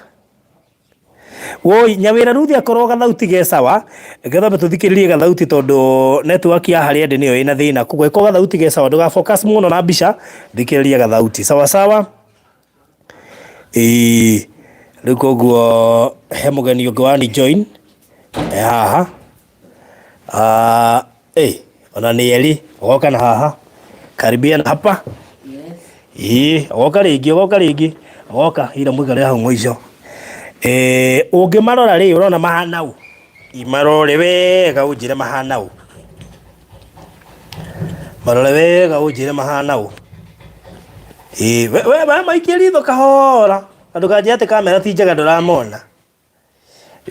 woi nyawĩra ruthi akorwo gathauti ge sawa getha tũthikĩrĩrie gathauti tondũ network ya harĩa ndĩ nĩyo ĩna thĩna koguo ĩkorwo gathauti ge sawa ndũga focus mũno na mbica thikĩrĩria gathauti sawa sawa ĩĩ rĩu koguo he mũgeni ũngĩ wani join e haha ona nĩ erĩ ũgoka na haha karibia na hapa ĩĩ ũgoka rĩngĩ ũgoka rĩngĩ ũgoka ira mũikare hau mũico ũngĩmarora rĩ ũrona mahana ũ imarore wega ũnjĩre mahana ũ marore wega ũnjĩre mahana ũ ĩĩ we we maikie ritho kahora na ndũkanjĩre atĩ kamera ti njega ndũramona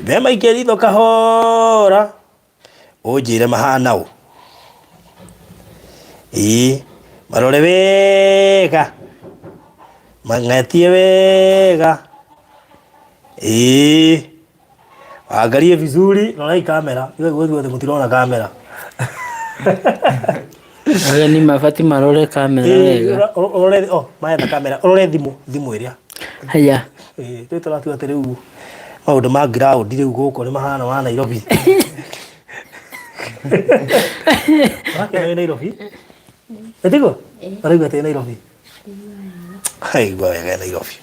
we maikie ritho kahora ũnjĩre mahana ũ ĩĩ marore wega mang'etie wega ĩĩ angalie vizuri rorai kamera iwe guothe mũtirona kamera Ageni mabatiĩ marore kamera wega. Ũrore oh maetha kamera ũrore thimũ thimũ ĩrĩa Haya. ĩĩ rĩu tũratua atĩ rĩu maũndũ ma ground rĩu gũkũ nĩ mahana ma Nairobi Ũrakena wĩ Nairobi ĩtiguo ũraigua atĩ wĩ Nairobi Aigua wega Nairobi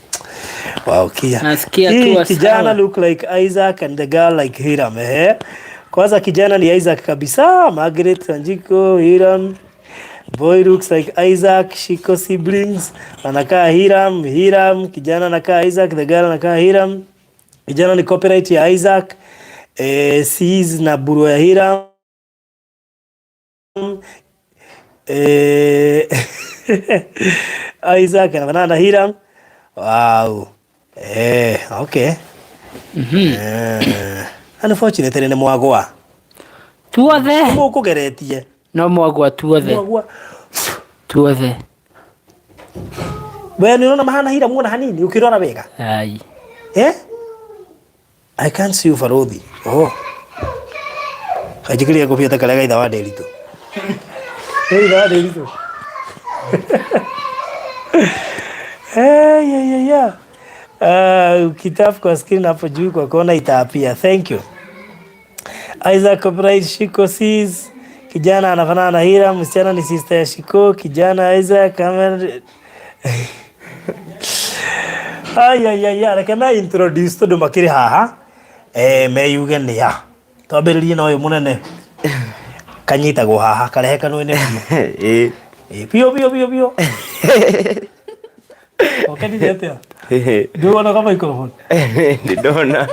Wow, kia. Nasikia Hii akiwa kijana sawa. look like Isaac and the girl like Hiram. Eh? Kwanza kijana ni Isaac kabisa. Margaret Wanjiko, Hiram. Boy looks like Isaac, Shiko siblings. Anakaa Hiram, Hiram, kijana anakaa Isaac, the girl anakaa Hiram. Kijana ni copyright ya Isaac. Sis na buro ya Hiram. Isaac anafanana na Hiram. Wow. Okay. Unfortunately nĩ mwagwa. Tuothe. Mũkũgeretie. No mwagwa tuothe. Mwagwa. Tuothe. We nĩ ũrona mahana Hiram muona hanini ũkĩrora wega. Ai. I can't see you Farodhi. Oh. Kanjikĩria ngũbia ta karĩa gaitha wa Nderitu. Gaitha wa Nderitu. Hey, yeah, yeah, yeah. Ukitap kwa screen hapo juu kwa kona itaapia. Thank you. Isaac copyright Shiko sis. Kijana anafanana na Hiram, msichana ni sister ya Shiko, kijana Isaac kama Ay ay ay, reke me introduce tondu makĩrĩ haha meyuge nĩ a twambĩrĩrie na ũyũ mũnene kanyitagwo haha karehe kanua-inĩ biũ Ĩĩ. Biũ biũ biũ biũ ũkenire atĩa ndũona ka microphone Ndĩ ndona.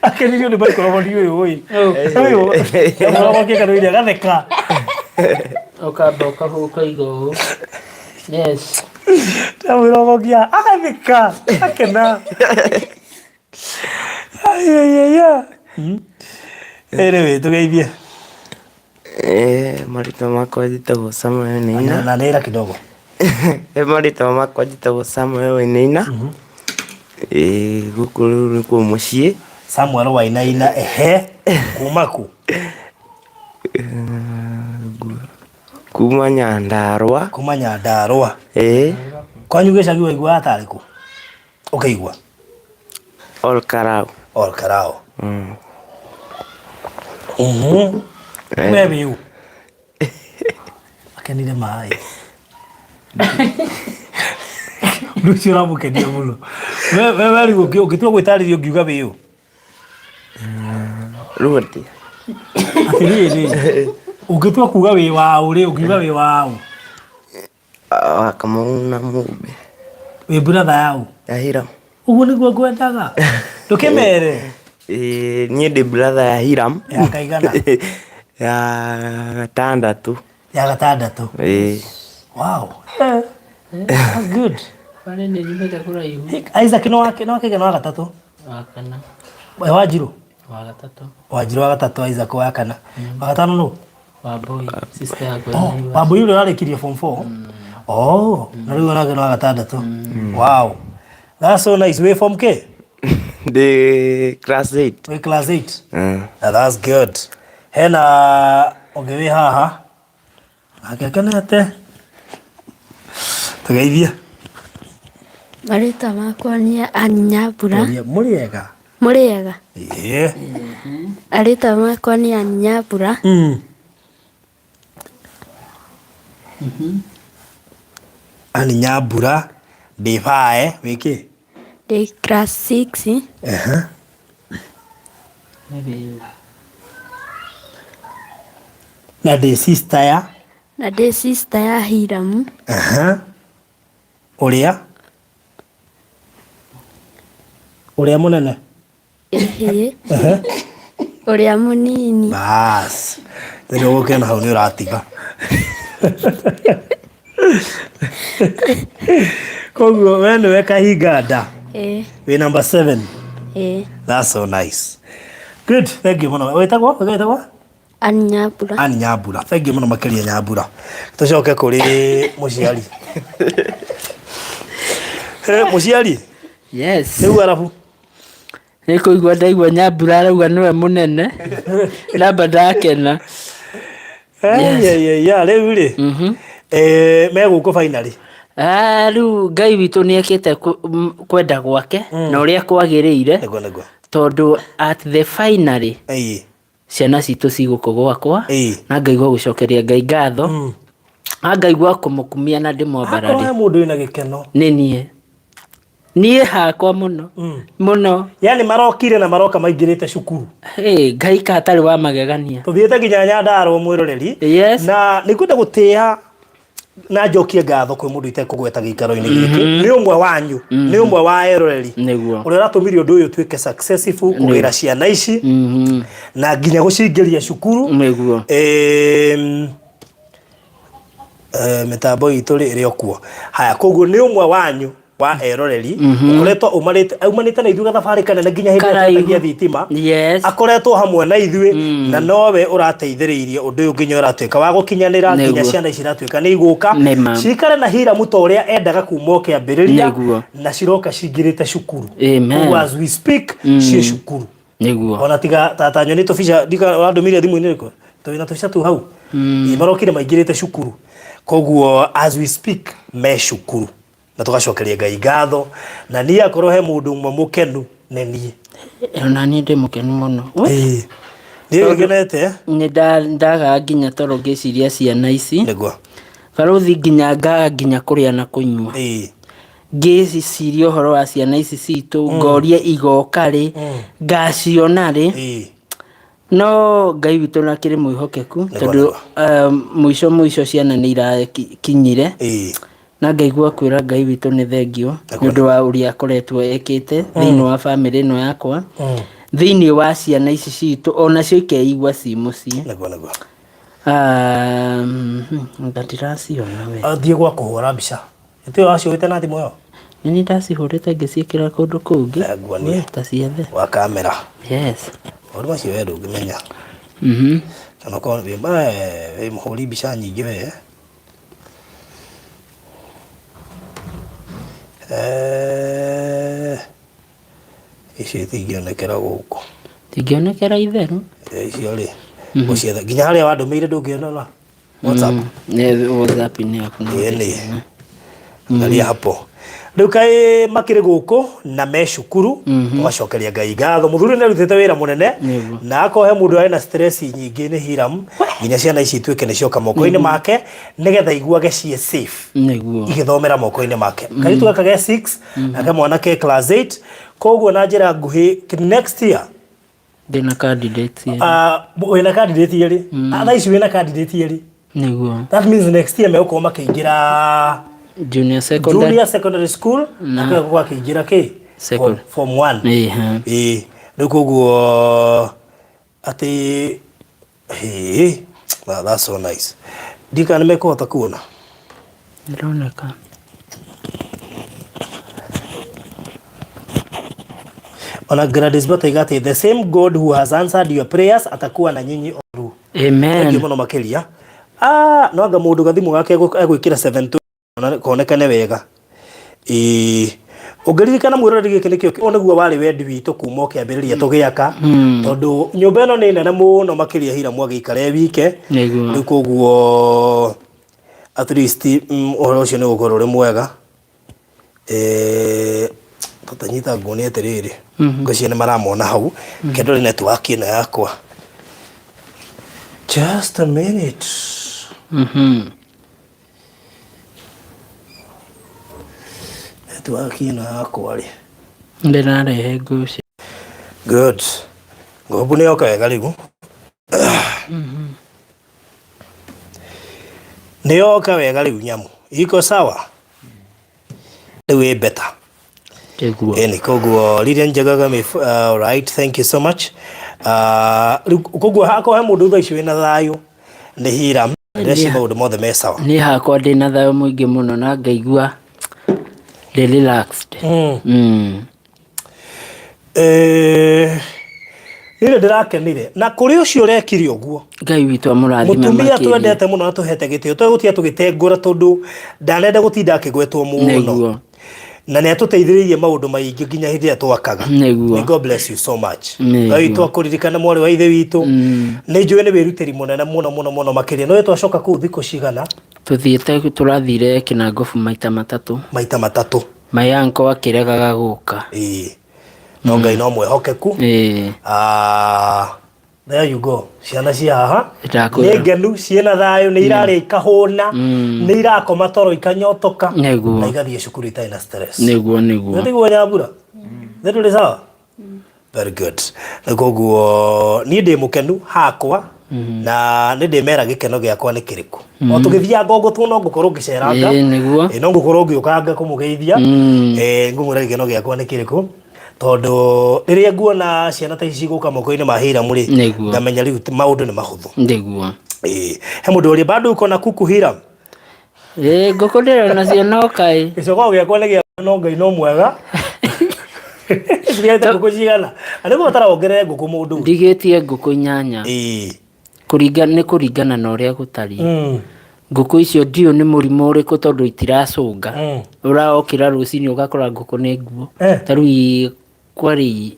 akenirio nĩ microphone ũyũ ũyũ ũyũ ũrogokie kanua-inĩ agatheka Ũkamba ũkahũka igũrũ. Yes. ndamwĩrogokia agatheka akena ayayaya anyway tũgeithie Marĩtwa makwa njĩtagwo Samuel Wainaina. na nĩra kidogo Marĩtwa makwa njĩtagwo Samuel Wainaina. Gũkũ rĩu nĩkuo mũciĩ. Samuel Wainaina ehe kuma kũ Kuma Nyandarua. kuma Nyandarua Ĩĩ. kwanyu gĩcagi waiguaga tarĩ kũ ũkĩigua Ol Karau. Ol Karau. We wĩũ akenire maĩ ũndũ ũcio ũramũkenia mũno we we rĩu ũngĩtua gwĩtarĩria ũngiuga wĩũ Rĩu atĩa? Atĩrĩrĩ ũngĩtua kuga wĩ waũ rĩ ũngiuga wĩ waũ Wa Kamau na Mũmbe. Wĩ brother yaũ Ya Hiram. Ũguo nĩguo ngwendaga ndũkĩmere Niĩ ndĩ brother ya Hiram. Ya kaigana. Ya gatandatũ. Ya gatandatũ. Ĩĩ. Wow. Eh, that's good. Barĩ nĩ nyumĩte kũraihu. Isaac no wake no wake wa gatatũ. Wa kana. We Wanjirũ? Wa gatatũ. Wanjirũ wa gatatũ, Isaac wa kana. Wa gatano nũ? Wambui, sister yakwa. Oh, Wambui ũrĩa ũrarĩkirie form 4. Oh, na rĩu onake nĩ wa gatandatũ. Wow. That's so nice. Wĩ form K? Ndĩ class 8. Wĩ class 8. Mm. Now that's good. Hena ũngĩ wĩ haha. Nake akenete. Tũgeithie. Marĩtwa makwa nĩ Ann Nyambura. Mũrĩ ega? Mũrĩ ega? Ĩĩ. Marĩtwa makwa nĩ Ann Nyambura. Ann Nyambura, ndĩ bae, wĩ kĩ? Ndĩ class 6. Ehe. Na ndĩ sister ya? Na ndĩ sister ya Hiramu. Ehe. Ũrĩa? Ũrĩa mũnene? Ĩhĩ. Ũrĩa mũnini. Bas. Rĩu ũgũkĩona hau nĩ ũratiga. Koguo we nĩwe kahinga nda. Ĩĩ. Wĩ number 7. Ĩĩ. That's so nice. Good. Thank you mũno. Wĩtagwo? Wĩtagwo? Ann Nyambura. Ann Nyambura. Thank you mũno makĩria Nyambura. Tũcoke kũrĩ mũciari. Mũciari? Yes. Rĩu arabu. Nĩ kũigua ndaigua Nyambura arauga nĩwe mũnene. Namba ndakena. Yes. Ya, rĩu rĩ. Me gũkũ finally. Rĩu Ngai witũ nĩ ekĩte kwenda gwake na ũrĩa kwagĩrĩire. Nĩguo, nĩguo. Tondũ at the finally ciana citũ cigũkũ gwakwa na ngaigua gũcokeria Ngai ngatho. Na ngaigua kũmũkumia na ndĩmwambarare. Akorwo he mũndũ wĩna gĩkeno. Nĩ niĩ. Niĩ hakwa mũno. Mũno. Yani marokire na maroka maingĩrĩte cukuru. Hey, Ngai ka atarĩ wa magegania. Tũthiĩte nginya Nyandarũa mwĩroreri. Yes. Na nĩ ngwenda gũtĩa na njokie ngatho kwĩ mũndũ itekũgweta gĩikaro-inĩ gĩkĩ. Nĩ ũmwe wanyu, nĩ ũmwe wa eroreri. Nĩguo. Ũrĩa ũratũmire ũndũ ũyũ ũtuĩke successful kũgĩra ciana ici na nginya gũcingĩria cukuru. Nĩguo. Mĩtambo itũ rĩ ĩrĩ o kuo. Haya, koguo nĩ ũmwe wanyu wa eroreri ũkoretwo aumanĩte na ithuĩ gathabarĩ kanene nginya hĩndĩ ĩrĩa Karaihu. twetagia thitima. Yes. Akoretwo hamwe na ithuĩ na nowe ũrateithĩrĩirie ũndũ ũyũ nginya ũratuĩka wa gũkinyanĩra nginya Nĩguo. ciana ici iratuĩka nĩ igũka Nĩma. cikare na Hiramu ta ũrĩa endaga kuma o kĩambĩrĩria Nĩguo. na ciroka cingĩrĩte cukuru. Amen. Koguo as we speak ciĩ cukuru. Nĩguo. Ona tiga tata nyoni tũbica ndika wandũmĩire thimũ-inĩ ĩrĩkũ? Tũrĩ na tũbica tu hau. Marokire maingĩrĩte cukuru. Koguo as we speak me cukuru. Na tũgacokeria Ngai ngatho na niĩ akorwo he mũndũ ũmwe mũkenu nĩ niĩ. Ona niĩ ndĩ mũkenu mũno. Ĩĩ. Niĩ ngenete. Nĩ ndagaga nginya toro ngĩciria ciana ici. Nĩguo. Barũthi nginya ngaga nginya kũrĩa na kũnyua. Ĩĩ. Ngĩciria ũhoro wa ciana ici citũ, ngoria igoka rĩ, ngaciona rĩ. Ĩĩ. No Ngai witũ nĩ akĩrĩ mwĩhokeku Nĩguo, tondũ mũico mũico ciana nĩ irakinyire. Ĩĩ. Na ngaigua kwĩra Ngai witũ nĩ thengio nĩ ũndũ wa ũrĩa akoretwo ekĩte thĩinĩ wa bamĩrĩ ĩno yakwa, thĩinĩ wa ciana ici citũ onacio ikeigua ci mũciĩ. Nĩguo, nĩguo. Anga ndiraciona we. Thiĩ gwa kũhũra mbica. Ĩtĩ wacihũrĩte na thimũ ĩyo? Nĩ niĩ ndacihũrĩte ngĩciĩkĩra kũndũ kũngĩ. Nguonie. We, ta ciethe. Gwa kamera. Yes. Maũndũ macio we ndũngĩmenya. Kana ũkorwo wĩ mũhũri mbica nyingĩ we. Icio itingĩonekera gũkũ. Itingĩonekera itherũ. Icio rĩ, ũciethe. Nginya harĩa wandũmĩire ndũngĩonora. WhatsApp. WhatsApp-inĩ yaku no Ĩĩ nĩ. ũngĩciona. Angalia hapo. Rĩu kaĩ makĩrĩ gũkũ na me cukuru tũgacokeria Ngai ngatho. Mũthuri nĩ arutĩte wĩra mũnene na akorwo he mũndũ arĩ na stress nyingĩ nĩ Hiram nginya ciana ici ituĩke nĩ cioka moko-inĩ make nĩgetha iguage ciĩ safe. Nĩguo. Igĩthomera moko-inĩ make. Kairĩtu gaka ge 6 nake mwanake class 8 koguo na njĩra nguhĩ next year Ndĩna candidate erĩ. Wĩna candidate erĩ? Thaa ici wĩna candidate erĩ. Nĩguo. That means next year megũkorwo makĩingĩra Junior secondary. Junior secondary school na megũkorwo makĩingĩra kĩ? Second. Form 1. Ĩĩ. Ĩĩ. Rĩu koguo atĩ Hĩ, that's so nice. Ndiũĩ kana nĩ mekũhota kuona. Ĩroneka. Ona Gladys Bata atĩ the same God who has answered your prayers atakuwa na nyinyi oru. Amen. Thank you mũno makĩria. Ah, no anga mũndũ gathimũ gake egwĩkĩra 7 konekane wega. Ĩĩ ũngĩririkana mwĩroreri gĩkĩ nĩkĩo ũyũ nĩguo warĩ wendi witũ kuma o kĩambĩrĩria tũgĩaka tondũ nyũmba ĩno nĩ nene mũno makĩria Hiramu agĩikara e wike. Nĩguo. Rĩu koguo at least ũhoro ũcio nĩ ũgũkorwo ũrĩ mwega. Eh, tũtanyita nguonie atĩrĩrĩ ngwĩciria nĩ maramona hau ke ndore network ĩno yakwa just a minute network ĩno yakwa rĩ Ndĩrarehe nguo good ngũbu nĩ yoka wega rĩu nĩ yoka wega rĩu nyamu iko sawa rĩu ĩ better Nĩguo. Ĩni koguo Lilian Njagaga all right thank you so much. Rĩu koguo hakorwo he mũndũ thaa ici wĩna thayũ nĩ Hiram ndĩreciria maũndũ mothe me sawa. Niĩ hakwa ndĩna thayũ mũingĩ mũno na ngaigua ndĩ relaxed. Niĩ nĩ ndĩrakenire na kũrĩ ũcio ũrekire ũguo Ngai witũ amũrathime mũtumia makĩria. twendete mũno na tũhete gĩtĩo tũgũtinda tũgĩtengũra tondũ ndanenda gũtinda akĩgwetwo mũno Nĩguo. na nĩ atũteithĩrĩirie maũndũ maingĩ nginya hĩndĩ ĩrĩa twakaga. Nĩguo. May God bless you so much. Nĩguo. Ngai witũ akũririkane mwarĩ wa ithe witũ. Nĩ njũĩ nĩ wĩrutĩri mũnene mũno mũno mũno makĩria. No twacoka kũu thikũ cigana? Tũthiĩte tũrathire Kĩnangobu maita matatũ. Maita matatũ. My uncle akĩregaga gũka. Ĩĩ. No Ngai no mwĩhokeku. Ĩĩ. There you go. Ciana cia haha Ndakwĩra. nĩ ngenu ciĩna thayũ nĩ irarĩa ikahũna nĩ irakoma toro ikanyotoka Nĩguo. na igathiĩ cukuru itarĩ na stress. Nĩguo nĩguo. Nĩtiguo Nyambura? Nĩ tũrĩ sawa? Very good. Na koguo niĩ ndĩ mũkenu hakwa na nĩ ndĩmera gĩkeno gĩakwa nĩ kĩrĩkũ. O tũgĩthianga ũguo tu no ngũkorwo ngĩceranga. Ĩĩ nĩguo. Ĩĩ no ngũkorwo ngĩũkanga kũmũgeithia. Ngũmwĩra gĩkeno gĩakwa nĩ kĩrĩkũ tondũ rĩrĩa nguona ciana ta ici cigũka moko-inĩ ma Hiram rĩ Nĩguo. ngamenya rĩu maũndũ nĩ mahũthũ. Nĩguo. Ĩĩ he mũndũ ũrĩa bado uko na kuku Hiram. Ĩĩ ngũkũ ndĩrona cio no kaĩ. Gĩcogoo gĩakwa nĩ gĩa no Ngai no mwega. Cigĩte ngũkũ cigana? Na nĩ gũbatara wongerere ngũkũ mũndũ. Ndigĩtie ngũkũ inyanya. Ĩĩ. Nĩ kũringana na ũrĩa gũtariĩ. Ngũkũ icio ndiũ nĩ mũrimũ ũrĩkũ tondũ itiracũnga. Ũraokĩra rũcinĩ ũgakora ngũkũ nĩ nguo. Ta rĩu kwarĩ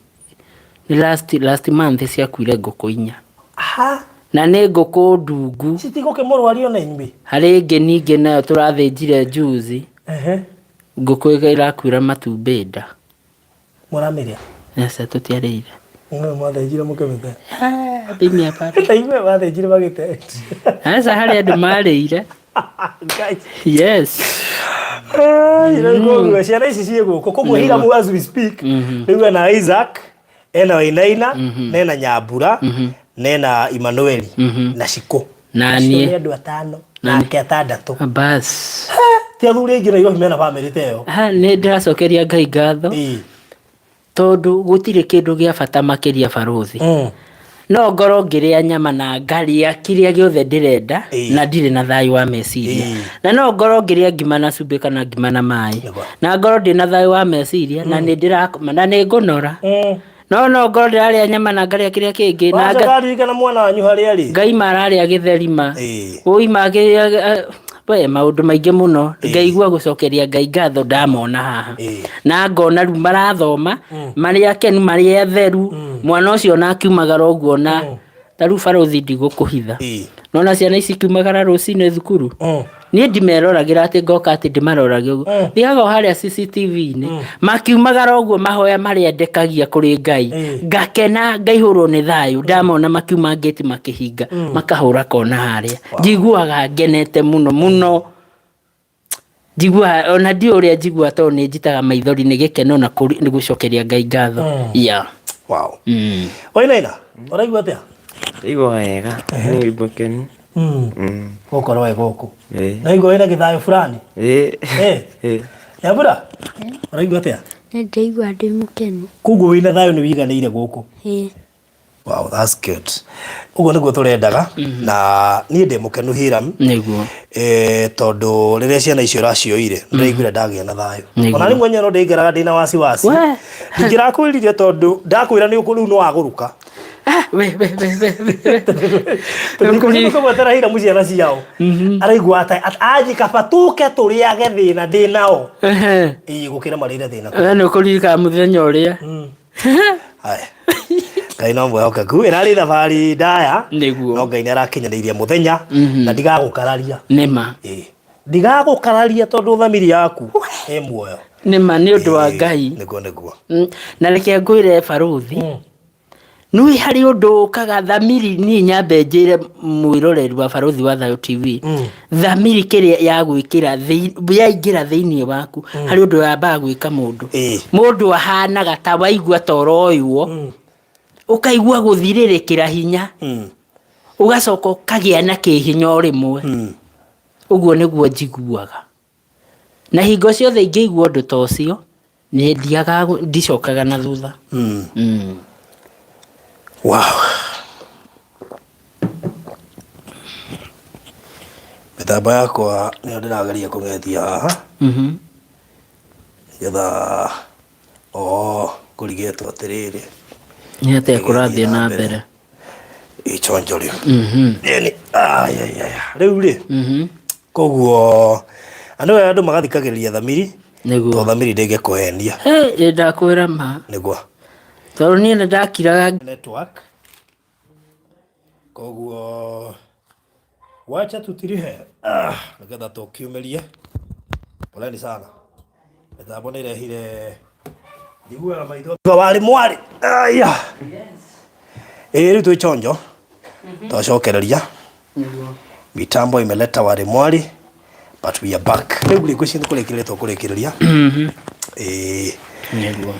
nĩ last month ciakuire ngũkũ inya. Na nĩ ngũkũ ndungu. Citigũkĩmũrwaria ona inyuĩ. Harĩ ĩngĩ ningĩ nayo tũrathĩnjire juzi. Ngũkũ ĩrakuĩra matumbĩ nda. Mũramĩrĩa? Aca tũtiarĩire. Mũno mwathĩnjire mũkĩmĩte. Thĩinĩ hapa. Ta inyuĩ mwathĩnjire magĩte. Aca harĩ andũ marĩire. Yes. Koguo ciana ici ciĩ gũkũ koguo Hiram as we speak rĩu ena Isaac ena Wainaina na ena Nyambura na ena Emmanuel na Shiko. Na Acio niĩ. nĩ andũ atano nake atandatũ. Bas. Ti athuri aingĩ Nairobi mena bamĩrĩ ta ĩyo. Nĩ ndĩracokeria Ngai ngatho. Tondũ gũtirĩ kĩndũ gĩa bata makĩria barũthi. No ngorwo ngĩrĩa nyama na ngarĩa kĩrĩa gĩothe ndĩrenda na ndirĩ na thayũ wa meciria. Na no ngorwo ngĩrĩa ngima na cumbĩ kana ngima na maĩ. Na ngorwo ndĩ na thayũ wa meciria na nĩ ndĩrakoma na nĩ ngũnora. No no ngorwo ndĩrarĩa nyama na ngarĩa kĩrĩa kĩngĩ na Wacoka ririkana mwana wanyu harĩa arĩ. Ngaima ararĩa gĩtherima. Ũima akĩrĩa we maũndũ maingĩ mũno. Ngaigua gũcokeria Ngai ngatho ndamona haha. Na ngona rĩu marathoma marĩ akenu marĩ atheru. Mwana ũcio ona akiumagara ũguo na ta rĩu barũthi ndigũkũhitha. Nona ciana ici ikiumagara rũcinĩ thukuru. Niĩ ndimeroragĩra atĩ ngoka atĩ ndĩmarorage ũguo. Thiaga o harĩa CCTV-inĩ. Makiumagara ũguo mahoya marĩa ndekagia kũrĩ Ngai. Ngakena ngaihũrwo nĩ thayũ ndamona makiuma ngĩti makĩhinga makahũra kona harĩa. Njiguaga ngenete mũno mũno. Njiguaga ona ndiũĩ ũrĩa njiguaga tondũ nĩ njitaga maithori nĩ gĩkeno na nĩ gũcokeria Ngai ngatho. Yeah. Wow. Wainaina, ũraigua atĩa? Ndaigua wega, nĩ mũkenu. Gũkorwo wĩ gũkũ. Naigua wĩna gĩthayũ fulani? Nyambura, ũraigua atĩa? Nĩ ndĩraigua ndĩ mũkenu. Koguo wĩna thayũ nĩ wĩiganĩire gũkũ? Ĩĩ. Wow, that's good. Ũguo nĩguo tũrendaga na niĩ ndĩ mũkenu Hiram. Nĩguo. Tondũ rĩrĩa ciana icio ũracioire ndĩraiguire ndagĩa na thayũ. Nĩguo. Ona rĩmwe nyono ndĩikaraga ndĩna wasiwasi. We. Ndingĩrakwĩrire tondũ ndakwĩra nĩ ũkũ rĩu nĩ wagũrũka. Ah, we we we we we. Tondũ kũgwetera Hiramu ciana ciao. Araigua ata anji kaba tũke tũrĩage thĩna ndĩ nao. Ehe. Ĩĩ gũkĩra marĩre thĩna. We nĩ ũkũririkana mũthenya ũrĩa. Haya. Ngai no mwĩhokeku. Ĩrarĩ thabarĩ ndaya. Nĩguo. No Ngai nĩ arakinyanĩirie mũthenya na ndigagũkararia. Nĩma. Ĩĩ. Ndigagũkararia tondũ thamiri yaku ĩ muoyo. Nĩma nĩ ũndũ wa Ĩĩ, Ngai. Nĩguo nĩguo. Na reke ngwĩre barũthi. Nĩ harĩ ũndũ ũkaga thamiri niĩ nyambe njĩre mwĩroreri wa Barũthi wa Thayũ TV. Thamiri kĩrĩa ya gwĩkĩra yaingĩra thĩinĩ waku harĩ ũndũ yambaga gwĩka mũndũ. Ĩĩ. Mũndũ ahanaga ta waigua ta ũroywo. Ũkaigua gũthirĩrĩkĩra hinya. Ũgacoka ũkagĩa na kĩhinya o rĩmwe. Ũguo nĩguo njiguaga. Na hingo ciothe ingĩigua ũndũ ta ũcio, nĩ ndiagaga ndicokaga na thutha. Wow. Mĩtambo yakwa nĩyo ndĩrageria kũng'etia haha. Nĩgetha oo kũrigĩtwo atĩrĩrĩ. Nĩ atĩa kũrathiĩ na mbere? Ichonjo rĩu. Ĩni, ai, ai, ai. Rĩu rĩ, koguo andũ aya andũ magathikagĩrĩria thamiri. Nĩguo. To thamiri ndĩngĩkũhenia. Hey, ndakwĩra ma. Nĩguo. Tondũ niĩ nĩ ndakiraga. Network. Koguo wacha tutirihe nĩgetha tũkiumĩrie. Poleni sana. Mĩtambo nĩ ĩrehire njiguaga maitho warĩ mwarĩ. Aya. Ĩĩ rĩu twĩ chonjo. Twacokereria. Mitambo imeleta warĩ mwari but we are back. Rĩu rĩ ngwĩciria nĩ kũrĩkĩrĩria tũkũrĩkĩrĩria. Ĩĩ. Nĩguo.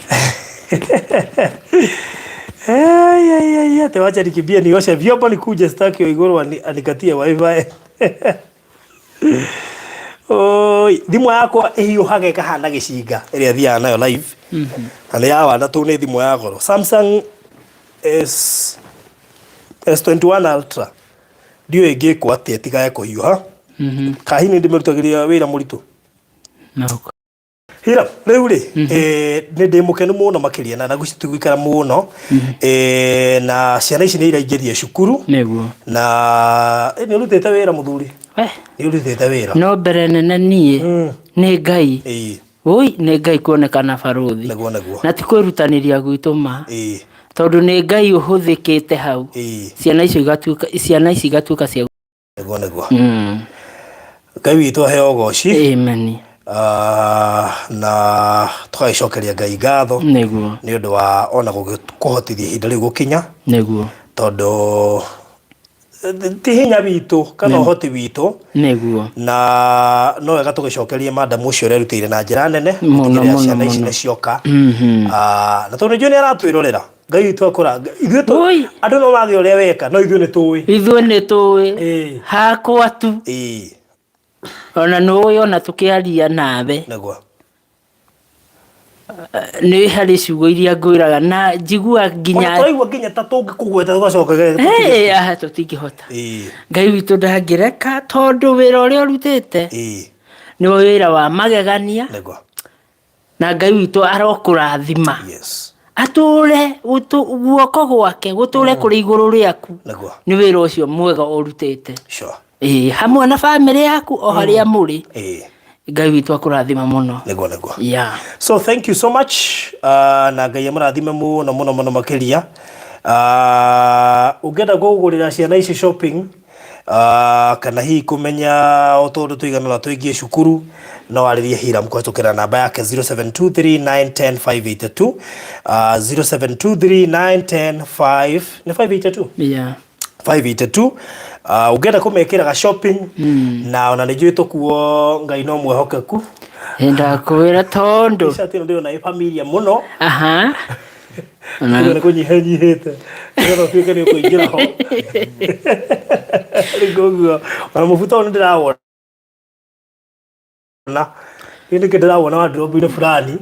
Ai, ai, ai, ate wacha nikimbie nioshe vyombo nikuje, sitaki Waiguru anikatie wifi. Oi, thimũ yakwa ĩhiũhaga ĩkahana gĩcinga ĩrĩa thiaga nayo live. Na nĩ ya wana tũ nĩ thimũ ya goro. Samsung S S21 Ultra. Ndiũĩ ĩngĩkwo atĩa ĩtigage kũhiũha. Kahini ndĩmĩrutagĩria wĩra mũritũ. No. Hira, rĩu rĩ, nĩ ndĩ mũkenu mũno makĩria na ngwĩciria tũgũikara mũno. Na ciana ici nĩ iraingĩria cukuru. Nĩguo. Na nĩ ũrutĩte wĩra mũthuri. We. Nĩ ũrutĩte wĩra. No mbere nene niĩ nĩ Ngai. Ĩĩ. Oi, nĩ Ngai kuonekana barũthi. Nĩguo nĩguo. Na ti kwĩrutanĩria gwitũ ma. Ĩĩ. Tondũ nĩ Ngai ũhũthĩkĩte hau. Ĩĩ. Ciana icio igatuĩka, ciana ici igatuĩka cia Nĩguo nĩguo. Ngai witũ aheo ũgoci. Amen. Na tũgagĩcokeria Ngai ngatho. Nĩguo. Nĩ ũndũ wa ona kũhotithia ihinda rĩu gũkinya. Nĩguo. Tondũ ti hinya witũ kana ũhoti witũ. Nĩguo. Na no wega tũgĩcokerie madam ũcio ũrerutĩire na njĩra nene. Mũno, Gũtigĩrĩra mũno, ciana ici mũno. nĩ cioka. Na tondũ nĩnjũĩ nĩ aratwĩrorera. Ngai witũ akũra. Ithuĩ tũ Oi. andũ no mage ũrĩa weka, no ithuĩ nĩ tũĩ. Ithuĩ nĩ tũĩ. Ĩĩ. Hakwa tu. Ĩĩ. Ona nĩ ũĩ ona tũkĩaria nawe. Nĩguo. Nĩ harĩ ciugo iria ngwĩraga na njigua nginya Ona tũraigua nginya ta tũngĩkũgweta tũgacoka Hey, aha, tũtingĩhota. Ĩĩ. Ngai witũ ndangĩreka tondũ wĩra ũrĩa ũrutĩte Ĩĩ. nĩ wĩra wa magegania. Nĩguo. Na Ngai witũ arokũrathima. Yes. Atũre guoko gwake gũtũre kũrĩ igũrũ rĩaku. Nĩguo. Nĩ wĩra ũcio mwega ũrutĩte. Sure. Ĩĩ, hamwe na bamĩrĩ yaku o harĩa mũrĩ. Ĩĩ. Ngai witũ akũrathima mũno. Nĩguo nĩguo. Yeah. So thank you so much. Na Ngai amũrathime mũno mũno mũno makĩria. Ũngĩenda kũgũrĩra ciana ici shopping, kana hihi kũmenya o tondũ tũigana ũna tũingĩ cukuru, no arĩrie Hiram kũhetũkĩra namba yake 0723910582. 07239105 nĩ 582? Yeah. 582. Ũngĩenda kũmekĩra ga shopping, na ona nĩ njũĩ tũkuo Ngai no mwĩhokeku. Ndakwĩra tondũ. T-shirt ĩno ndĩrona ĩ familia mũno. Aha. Nĩ kũnyihanyihĩte. Nĩgetha ũtuĩke nĩ ũkũingĩra ho. Rĩu koguo, ona mũbuto ũyũ nĩ ndĩrawona. Nĩ nĩkĩ ndĩrawona wardrobe-inĩ fulani.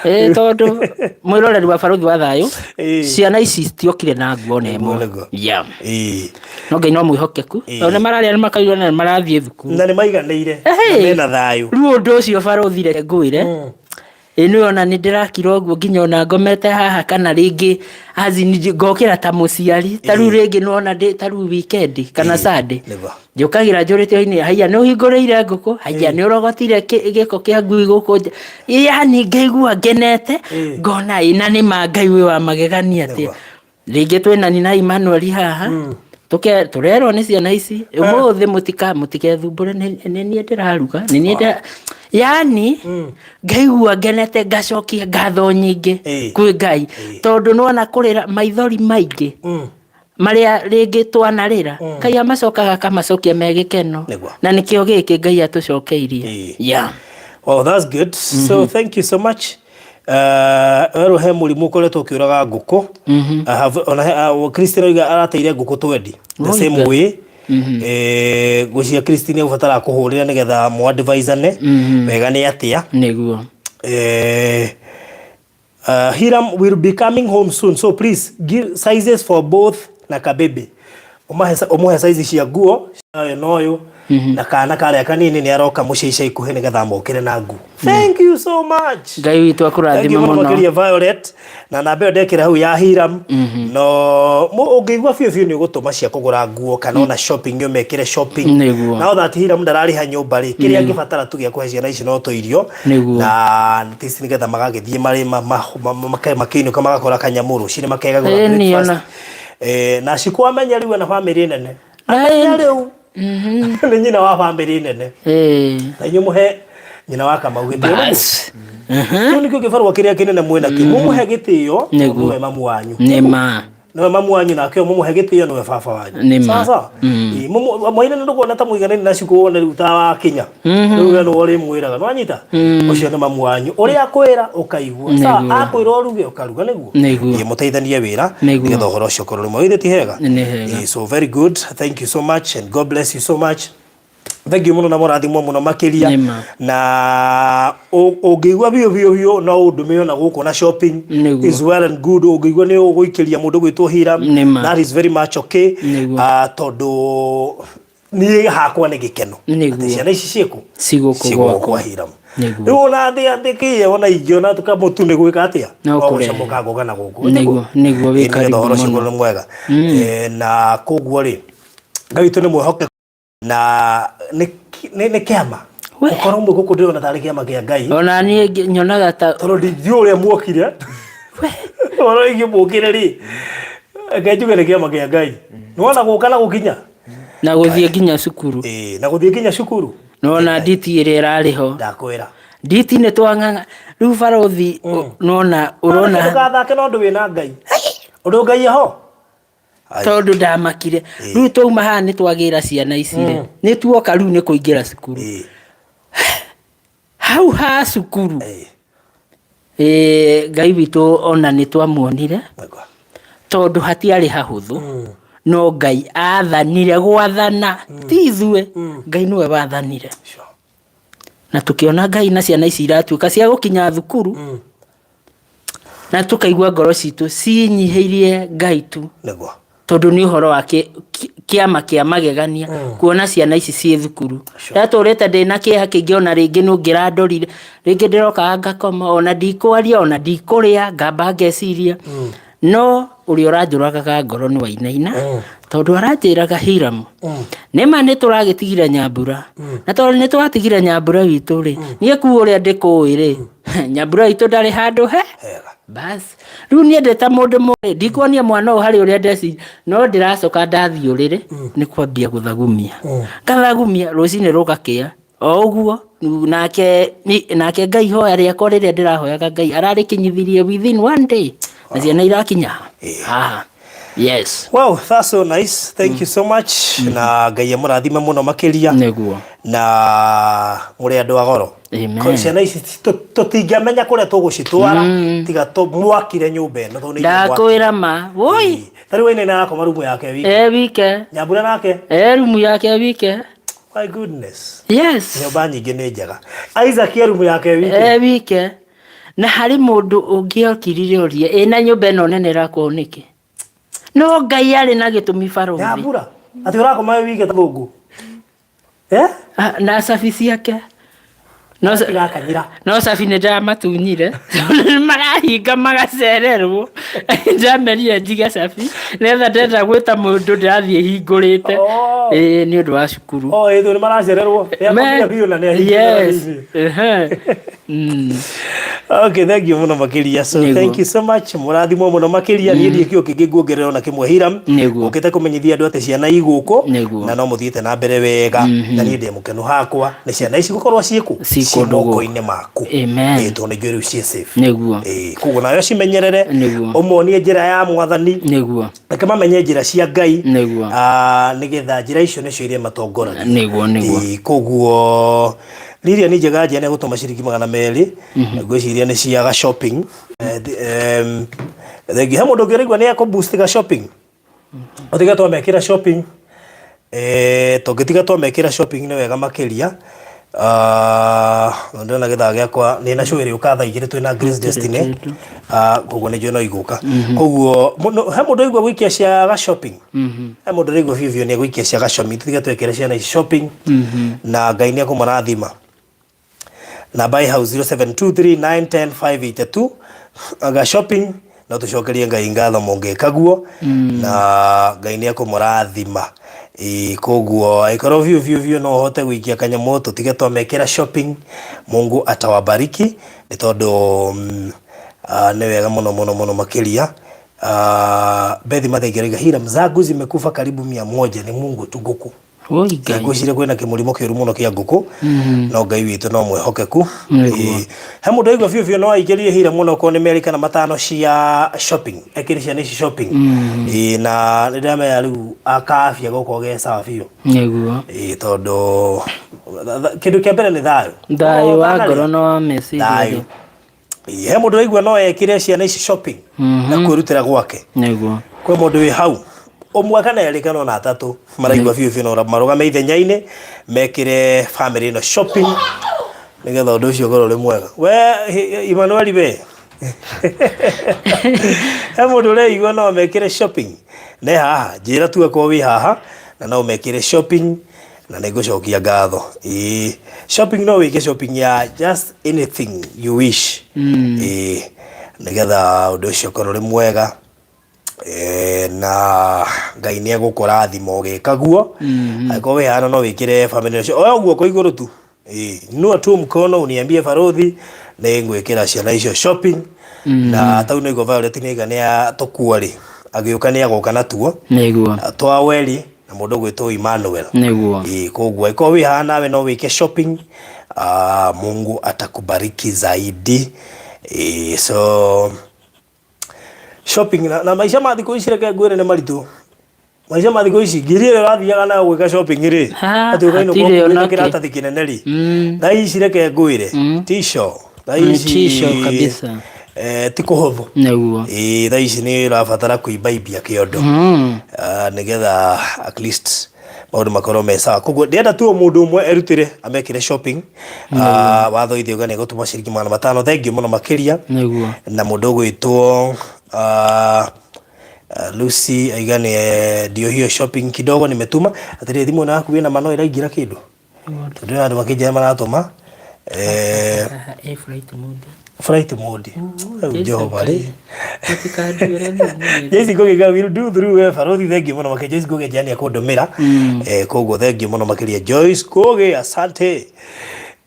Ĩĩ tondũ mwĩroreri wa Barũthi wa Thayũ, Ĩĩ. ciana ici citiokire na nguo ona Nĩguo, ĩmwe. nĩguo. Yeah. Ĩĩ. No Ngai no mwĩhokeku. Ĩĩ. Tondũ nĩ mararĩa nĩ makaigua na nĩ marathiĩ thukuru. Na nĩ maiganĩire. Na Ehĩ. mena thayũ. Rĩu ũndũ ũcio barũthi reke ngwĩre. Ĩ nĩ ona nĩ ndĩrakira ũguo nginya ona ngomete haha kana rĩngĩ as in ngokĩra ta mũciari ta rĩu rĩngĩ nĩwona ndĩ ta rĩu weekend kana Sunday Nĩguo. njũkagĩra njũrĩte hwainĩ haiya nĩ ũhingũrĩire ngũkũ haiya nĩ ũrogotire gĩko kĩa ngui gũkũ nja yani ngaigua ngenete ngona ĩ na nĩ ma Ngai wĩ wa magegania atĩa Nĩguo. rĩngĩ twĩna nina Emmanuel haha tuke turerwo nĩ ciana ici ũmũthĩ mũtika mũtigethumbũre nĩ nĩ niĩ ndĩraruga nĩ niĩ ndĩra yani ngaigua ngenete ngacokia ngatho nyingĩ Ĩĩ. kwĩ Ngai tondũ nĩwona kũrĩra maithori maingĩ marĩa rĩngĩ twanarĩra Ngai amacokaga akamacokia me gĩkeno Nĩguo. na nĩkĩo gĩkĩ Ngai atũcokeirie Ĩĩ. yeah. Well, that's good. So thank you so much. Werũ he mũrimũ ũkoretwo ũkĩũraga ngũkũ. I have- ona he- Christine oiga arateire ngũkũ twendi. The same way. Ngũcia Christine ũbataraga kũhũrĩra nĩgetha mũ advisane wega nĩ atĩa. Nĩguo. Hiram will be coming home soon, so please give sizes for both na kabebe. Ũmũhe size cia nguo ũyũ na ũyũ na kana karĩa kanini nĩ aroka mũciĩ ica ikuhĩ nĩgetha mokĩre na nguo. Thank you so much. Ngai witũ Thank you akũrathime mũno mũno. makĩria Violet na namba ĩyo ndekĩra hau ya Hiram no ũngĩigua biũ biũ nĩ ũgũtũma cia kũgũra nguo kana ona shopping ũmekĩre shopping. Nĩguo. Now that Hiram ndararĩha nyũmba rĩ kĩrĩa angĩbatara tu gĩa kũhe ciana ici no tũirio Nĩguo. na at least nĩgetha magagĩthiĩ marĩ makĩinũka magakora kanyamũ rũcinĩ makegagũra Ĩni breakfast. ona. Na Shiko amenya rĩu ena bamĩrĩ nene. Na Amenya ĩni. rĩu nĩ nyina wa bamĩrĩ nene. Ĩĩ. Na inyuĩ mũhe nyina wa Kamau gĩtĩo nĩguo? Bas. Kĩu nĩkĩo kĩbarũa kĩrĩa kĩnene mwĩ nakĩo. Mũmũhe gĩtĩo Nĩguo. nĩwe mamu wanyu. Nĩ ma. Nĩwe mamu wanyu nake ũyũ mũmũhe gĩtĩo nĩwe baba wanyu. Nĩ ma. Sawa sawa. Ĩĩ, mwaina nĩ ndũkuona ta mũiganĩri na Shiko wone rĩu ta wakinya. Rĩu we nĩwe ũrĩmwĩraga. Nĩwanyita? Ũcio nĩ mamu wanyu. Ũrĩa akwĩra ũkaigua. Sawa, Nĩguo. akwĩra ũruge ũkaruga nĩguo. Nĩguo. Ĩĩ, mũteithanie wĩra Nĩguo. nĩgetha ũhoro ũcio ũkorwo ũrĩ mwega. Githĩ ti hega? Nĩ hega. Ĩĩ, so very good. Thank you so much and God bless you so much. Thank you mũno na mũrathimwo mũno makĩria Nĩ ma. na ũngĩigua biũ biũ biũ no ũndũme ona gũkũ na shopping Nĩguo. is well and good ũngĩigua nĩ ũgũikĩria mũndũ gwĩtwo Hiram Nĩ ma. that is very much okay. Nĩguo. Tondũ niĩ hakwa nĩ gĩkeno Nĩguo. atĩ ciana ici ciĩkũ Cigũkũ Cigũkũ gwakwa. kwa Hiram. Nĩguo. Rĩu ona thĩ thĩ ona ingĩona tũkamũtu nĩ gwĩka atĩa No kũrehe. gũcomoka ngoga na gũkũ. Nĩguo, nĩguo, wĩ Ĩĩ, nĩgetha karibu ũhoro ũcio mũno. ũkorwo nĩ mwega. Na koguo rĩ Ngai witũ nĩ mwĩhokeku na nĩ kĩama We. ũkorwo mwĩ gũkũ ndĩrona tarĩ kĩama kĩa Ngai Ona niĩ nyonaga ta tondũ ndingiũĩ ũrĩa muokire ũhoro wĩgiĩ mũkĩre rĩ reke njuge nĩ kĩama kĩa Ngai nĩwona gũka na gũkinya na gũthiĩ nginya cukuru. Ĩĩ, na gũthiĩ nginya cukuru Nona nditi ĩrĩa ĩrarĩ ho. ndakwĩra Nditi nĩ twang'ang'a rĩu barũthi nona ũrona ndũgathake na ũndũ wĩna Ngai ũndũ Ngai eho tondũ ndamakire rĩu twauma haha nĩ twagĩra ciana ici rĩ nĩ tuoka rĩu nĩ kũingĩra cukuru hau ha cukuru Ngai witũ ona nĩ twamuonire tondũ hatiarĩ hahũthũ no Ngai athanire gwathana ti ithuĩ Ngai nĩwe wathanire na tũkĩona Ngai na ciana ici iratuĩka cia gũkinya thukuru na tũkaigua ngoro citũ cinyihĩirie Ngai tu Nĩguo. tondũ nĩ ũhoro wa kĩama kĩa magegania kuona ciana ici ciĩ thukuru ndatũrĩte ndĩna kĩeha kĩingĩ ona rĩngĩ nĩ ũngĩrandorire rĩngĩ ndĩrokaga ngakoma ona ndikwaria ona ndikũrĩa ngamba ngeciria no ũrĩa ũranjũragaga ngoro nĩ wainaina tondũ aranjĩraga Hiram nĩma nĩ tũragĩtigire Nyambura na tondũ nĩ twatigire Nyambura witũ rĩ niĩ kuu ũrĩa ndĩkũĩ rĩ Nyambura witũ ndarĩ handũ he Hega. bas rĩu niĩ ndĩ ta mũndũ mũrĩ ndikuonia mwana ũyũ harĩ ũrĩa ndeci no ndĩracoka ndathiĩ ũrĩrĩ nĩ kwambia gũthagumia ngathagumia rũcinĩ rũgakĩa o ũguo nake nake Ngai hoya rĩakwa rĩrĩa ndĩrahoyaga Ngai ararĩkinyithirie within one day na ciana irakinya haha yes. Wow, that's so nice. Thank you so much. Na Ngai amũrathime mũno makĩria. Nĩguo. Na mũrĩ andũ a goro. Amen. Ciana ici tũtingĩamenya kũrĩa tũgũcitwara tiga mwakire nyũmba ĩno tondũ nĩ ithuĩ mwakire. Ndakwĩra ma woi Ta rĩu Wainaina arakoma rumu yake wiki. E wike. Nyambura nake E rumu yake wike. My goodness. Yes. Nyũmba nyingĩ nĩ njega. Isaac e rumu yake wike. E wike. Na harĩ mũndũ ũngĩokirire orie ĩ na nyũmba ĩno nene ĩrakwo nĩkĩ? No Ngai arĩ na gĩtũmi barũthi. Nyambura. Atĩ ũrakoma wĩ wike ta thũngũ. Eh? Ah, na cabi ciake. No Gakanyira. No cabi nĩ ndamatunyire marahinga magacererwo ndamerire njige cabi nĩgetha ndenda gwĩta mũndũ ndĩrathiĩ hingũrĩte. Oh. Ĩĩ nĩ ũndũ wa cukuru. Oh, ĩĩ nĩ maracererwo. Me- Nĩ biũ na nĩ ahingũrĩte Yes. Ehe. Okay, thank you muno makiria. So Nĩguo. thank you so much. Mũrathimwo mũno makiria. Niĩ ndiĩ kĩo kĩngĩ nguongerera ona kĩmwe Hiram. Nĩguo. Ũkĩte kũmenyithia andũ atĩ ciana i gũkũ Nĩguo. na no mũthiĩte na mbere wega na niĩ ndĩ mũkenu hakwa nĩ ciana ici gũkorwo ciĩkũ Ci kũndũ gũkũ. moko-inĩ maku. Amen. Ĩĩ, tondũ nĩ njũĩ rĩu ciĩ safe. Nĩguo. Ĩĩ, koguo nawe cimenyerere Nĩguo. ũmonie njĩra ya mwathani Nĩguo. reke mamenye njĩra cia Ngai Nĩguo. Ah, nĩgetha njĩra icio nĩcio iria matongoragia. Nĩguo, nĩguo. Ĩĩ, koguo Lilian Njega nĩ egũtũma ciringi 200 ngwĩciria nĩ cia ga shopping. Thengi he mũndũ ũngĩ ũraigua nĩ ekũ boost ga shopping ũtiga twamekĩra shopping tũngĩtiga twamekĩra shopping nĩ wega makĩria. Ah, ndĩrona gĩthaa gĩakwa nĩ na show ĩrĩũka thaa 2 twĩna Grace Destiny. Ah, koguo nĩ njũĩ no igũka koguo he mũndũ ũraigua gũikia cia ga shopping he mũndũ ũraigua biũ biũ nĩ egũikia cia ga shopping tũtige twekĩre ciana ici shopping na Ngai nĩ ekũmũrathima. Namba ĩ hau 0723910582 aga shopping no tũcokerie Ngai ngatho mũngĩka guo na Ngai nĩ ekũmũrathima. Ĩĩ, koguo angĩkorwo biũ biũ biũ no ũhote gũikia kanyamũ tũtige twamekĩra shopping Mungu atawabariki nĩ tondũ nĩ wega mũno mũno mũno makĩria. Bethi Mathenge arauga Hiram zangu zimekufa karibu 100 ni Mungu tu ngũkũ. Oi Ngai. Ngwĩciria kwĩna kĩmũrimũ kĩũru mũno kĩa ngũkũ no Ngai witũ no mwĩhokeku. Nĩguo. Ĩĩ. He mũndũ aigua biũ biũ no aingĩrie Hiram mũno okorwo nĩ merĩ kana matano cia shopping ekĩre ciana ici shopping. Ĩĩ, na nĩ ndĩramenya rĩu akabia gũkorwo ge sawa biũ. Nĩguo. Ĩĩ, tondũ kĩndũ kĩa mbere nĩ thayũ. Thayũ wa Ũtanarĩa. ngoro na wa meciria. Thayũ. Ĩĩ, he mũndũ ũraigua no ekĩre ciana ici shopping na kwĩrutĩra gwake. Nĩguo. Kwĩ mũndũ wĩ hau ũmwe kana erĩ kana ona atatũ maraigua biũ biũ no marũgame ithenya-inĩ mekĩre family ĩno shopping nĩgetha ũndũ ũcio ũkorwo ũrĩ mwega. We Emmanuel we he mũndũ ũreigua no mekĩre shopping ne haha njĩra tu akorwo wĩ haha na no mekĩre shopping na nĩ ngũcokia ngatho. Ĩĩ, shopping no wĩke shopping ya just anything you wish. Ĩĩ, nĩgetha ũndũ ũcio ũkorwo ũrĩ mwega. Na Ngai nĩ egũkũrathima ũgĩka guo. Angĩkorwo wĩ haha no wĩkĩre family ũcio oya guoko igũrũ tu. Ĩĩ, inua tu mkono uniambie barothi nĩ ngwĩkĩra ciana icio shopping na tau nĩguo Violet nĩaiga nĩ tũkuo rĩ agĩũka nĩ agoka natuo Nĩguo. twa weri na mũndũ ũgwĩtwo Emmanuel. Nĩguo. Ĩĩ, koguo angĩkorwo wĩ haha nawe no wĩke shopping Mungu atakubariki zaidi. Ĩĩ, so shopping na maica ma thikũ ici reke ngwĩre nĩ maritũ. Maica ma thikũ ici ngiri ĩrĩa ũrathiaga nayo gwĩka shopping rĩ Ha, atĩ ũkainũka hatirĩ ona ũkuĩte kĩ. kĩratathi kĩnene rĩ thaa ici reke ngwĩre tisho thaa Ni ici tisho kabisa. Ti kũhũthũ. Nĩguo. Ĩĩ, thaa ici nĩ ũrabatara kũimbaimbia kĩondo nĩgetha at least maũndũ makorwo me sawa. Koguo ndĩrenda tu o mũndũ ũmwe erutĩre amekĩre shopping. Watho ithe uga nĩ egũtũma ciringi 500 thengiũ mũno makĩria. Nĩguo. Na mũndũ ũgwĩtwo Lucy aiga nĩ ndio hiyo shopping kidogo nimetuma. Atĩrĩrĩ thimũ ĩno yaku ĩna ma no ĩraingĩra kĩndũ tondũ ndĩrona andũ makĩnjĩra maratũma Flight mode. Flight mode. Rĩu Jehova rĩ. Mũtikanduĩre nĩ Joyce Ngugi ga will do through we barothi thengiũ mũno makĩria Joyce Ngugi njani akũndũmĩra koguo thengiũ mũno makĩria Joyce Ngugi asante.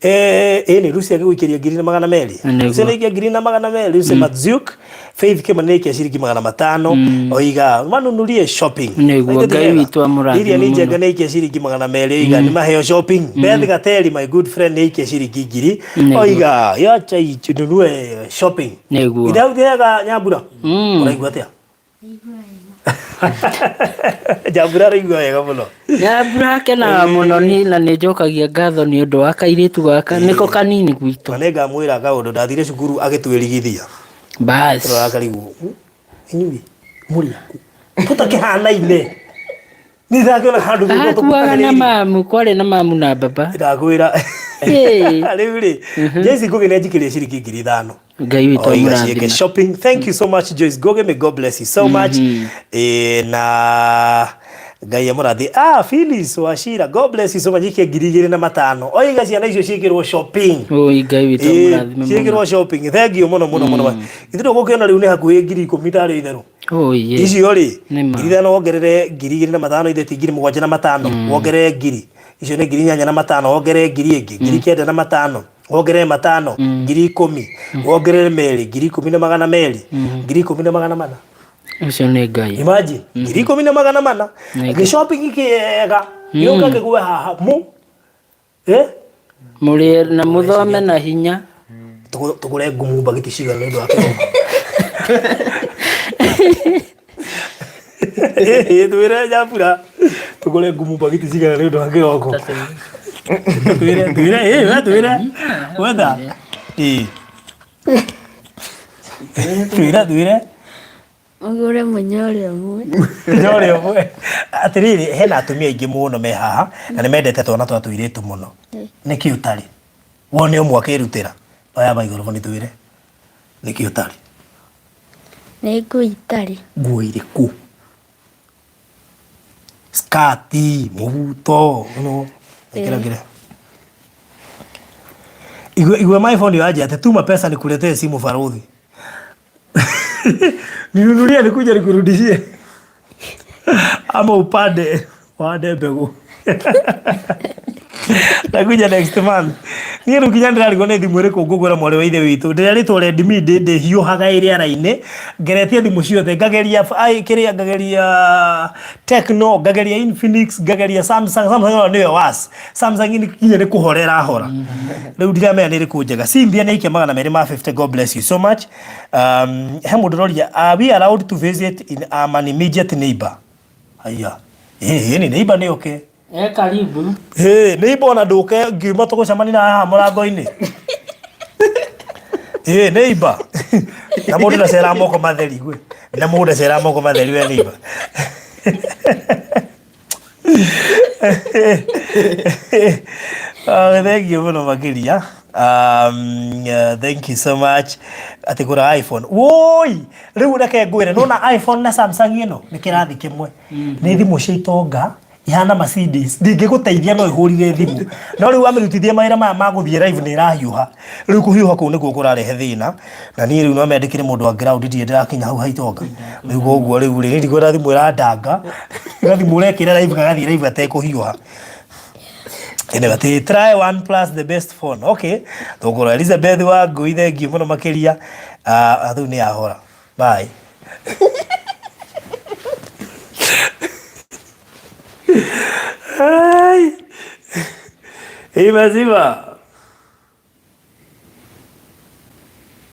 Ĩ nĩ Lucy agĩgũikĩria 1,200. Nĩguo. Lucy nĩaikia 1,200 Lucy Matzuk Faith Kimani nĩaikia ciringi 500 oiga manunurie shopping. Nĩguo, Maitũ ti Ngai wega. witũ amũrathime Lilian mũno. Njenga nĩaikia ciringi 200 oiga nĩ maheo shopping. Beth Gateri my good friend nĩaikia ciringi 1,000 Nĩguo. oiga yacha ichinunue shopping. Nĩguo. Ithe hau thiaga Nyambura. Ũraigua atĩa? Nyambura araigua wega mũno. Nyambura akenaga mũno ni na nĩ njokagia ngatho nĩ ũndũ wa kairĩtu gaka nĩko kanini gwitũ. Na nĩngamwĩra kaũndũ ndathire cukuru agĩtwĩrigithia. Bas. Tũrora karigwo. Inyuĩ mũrĩ aku. Tũtakĩhanaine. Niĩ ndakĩona handũ thutha Akuaga na tũkuhanĩrĩirie. mamu, kwarĩ na mamu na baba. Ndakwĩra. Ĩĩ. Rĩu rĩ, Joyce Ngugi nĩ anjikĩria ciringi 5,000. Ngai witũ Oiga ciĩke amũrathime. shopping. Thank you so much Joyce Ngugi, may God bless you so much. Ĩĩ, na Ngai amũrathime. Ah, Phyllis Wachira, God bless you so much. Ikia 2,500. Oiga ciana icio ciĩkĩrwo shopping. Oi Ngai witũ Ĩĩ, amũrathime ciĩkĩrwo mũno. shopping. Thank you mũno mũno mũno. Ithuĩ tũgũkĩona rĩu nĩ hakuhĩ 10,000 tarĩ itherũ. Oi ye. Icio rĩ, Nĩ ma. 5,000 wongerere 2,500 ithe ti 7,500 wongerere ngiri icio nĩ 8,500 wongerere ngiri ĩngĩ 9,500 wongerere matano 10,000 wongerere merĩ 10,200 10,400. Ũcio nĩ Ngai. Imagine 10,400 Nĩ gĩ shopping kĩega gĩũka kĩgwe haha mu eh Mũrĩe na mũthome na hinya. Tũgũre ngumu mbagiti cigana nĩ ũndũ wa kĩroko? Ĩĩ, twĩre Nyambura tũgũre ngumu mbagiti cigana nĩ ũndũ wa kĩroko. Twĩre, twĩre, ĩĩ, we twĩre wetha, ĩĩ, twĩre, twĩre. Ũgũre mũnyore ũmwe. Nyore ũmwe. Atĩrĩrĩ, hena atumia aingĩ mũno me haha na nĩ mendete twana twa tũirĩtu mũno. Nĩkĩ ũtarĩ wone ũmwe akĩrutĩra? Oya maikoroboni, twĩre nĩkĩ ũtarĩ. Nĩ nguo itarĩ. Nguo irĩkũ? Skati, mũbuto, no ĩkĩra kĩrĩa. Igwe igwe my phone yaje ati tuma pesa nikuletee simu farodhi. Ninunulie nikuja nikurudishie. Ama upande wande mbegũ. Nakuja next month. Niĩ rĩu nginya ndĩrarigwo nĩ thimũ ĩrĩkũ ngũgũra mwarĩ wa ithe witũ. Ndĩrerĩtwo Redmi ndĩhiũhaga ĩrĩ ara-inĩ. Ngeretie thimũ ciothe, ngageria kĩrĩa, ngageria Tecno, ngageria Infinix, ngageria Samsung. Samsung ĩyo nĩyo worse. Samsung nĩ nginya nĩ kũhora ĩrahora. Rĩu ndiramenya nĩ ĩrĩkũ njega. Cynthia nĩ aikia 250. God bless you so much. He mũndũ ũroria, are we allowed to visit in an immediate neighbor? Haiya. Ĩĩ, nĩ neighbor nĩ oke. E karibu. Ĩĩ, neighbor ona ndũke ngiuma tũgũcemania na haha mũrango-inĩ. Ĩĩ, neighbor. Na mũndũ ndaceraga moko matheri gwĩ. Na mũndũ ndaceraga moko matheri we neighbor. Oh, thank you mũno makĩria. Thank you so much. Atĩ gũra iPhone. Woi, rĩu reke ngwĩre, nona iPhone na Samsung ĩno nĩ kĩrathi kĩmwe. Nĩ thimũ cia itonga ihana Mercedes. Ndingĩgũteithia no ĩhũrire thimũ. No rĩu wamĩrutithia mawĩra maya ma gũthiĩ live nĩ ĩrahiũha. Rĩu kũhiũha kũu nĩkuo kũrarehe thĩna. Na niĩ rĩu no mendekire mũndũ wa ground, ndirĩ ndĩrakinya hau ha itonga. Rĩu koguo rĩu rĩ, niĩ ndikwenda thimũ ĩrandanga. Gathimũ ũrekĩra live gagathiĩ live gatekũhiũha. Anyway, ati try one plus the best phone. Okay. Tũgũra Elizabeth wa ngui, thank you mũno makĩria. Ah, rĩu nĩ yahora. Bye. Ai. Imazima.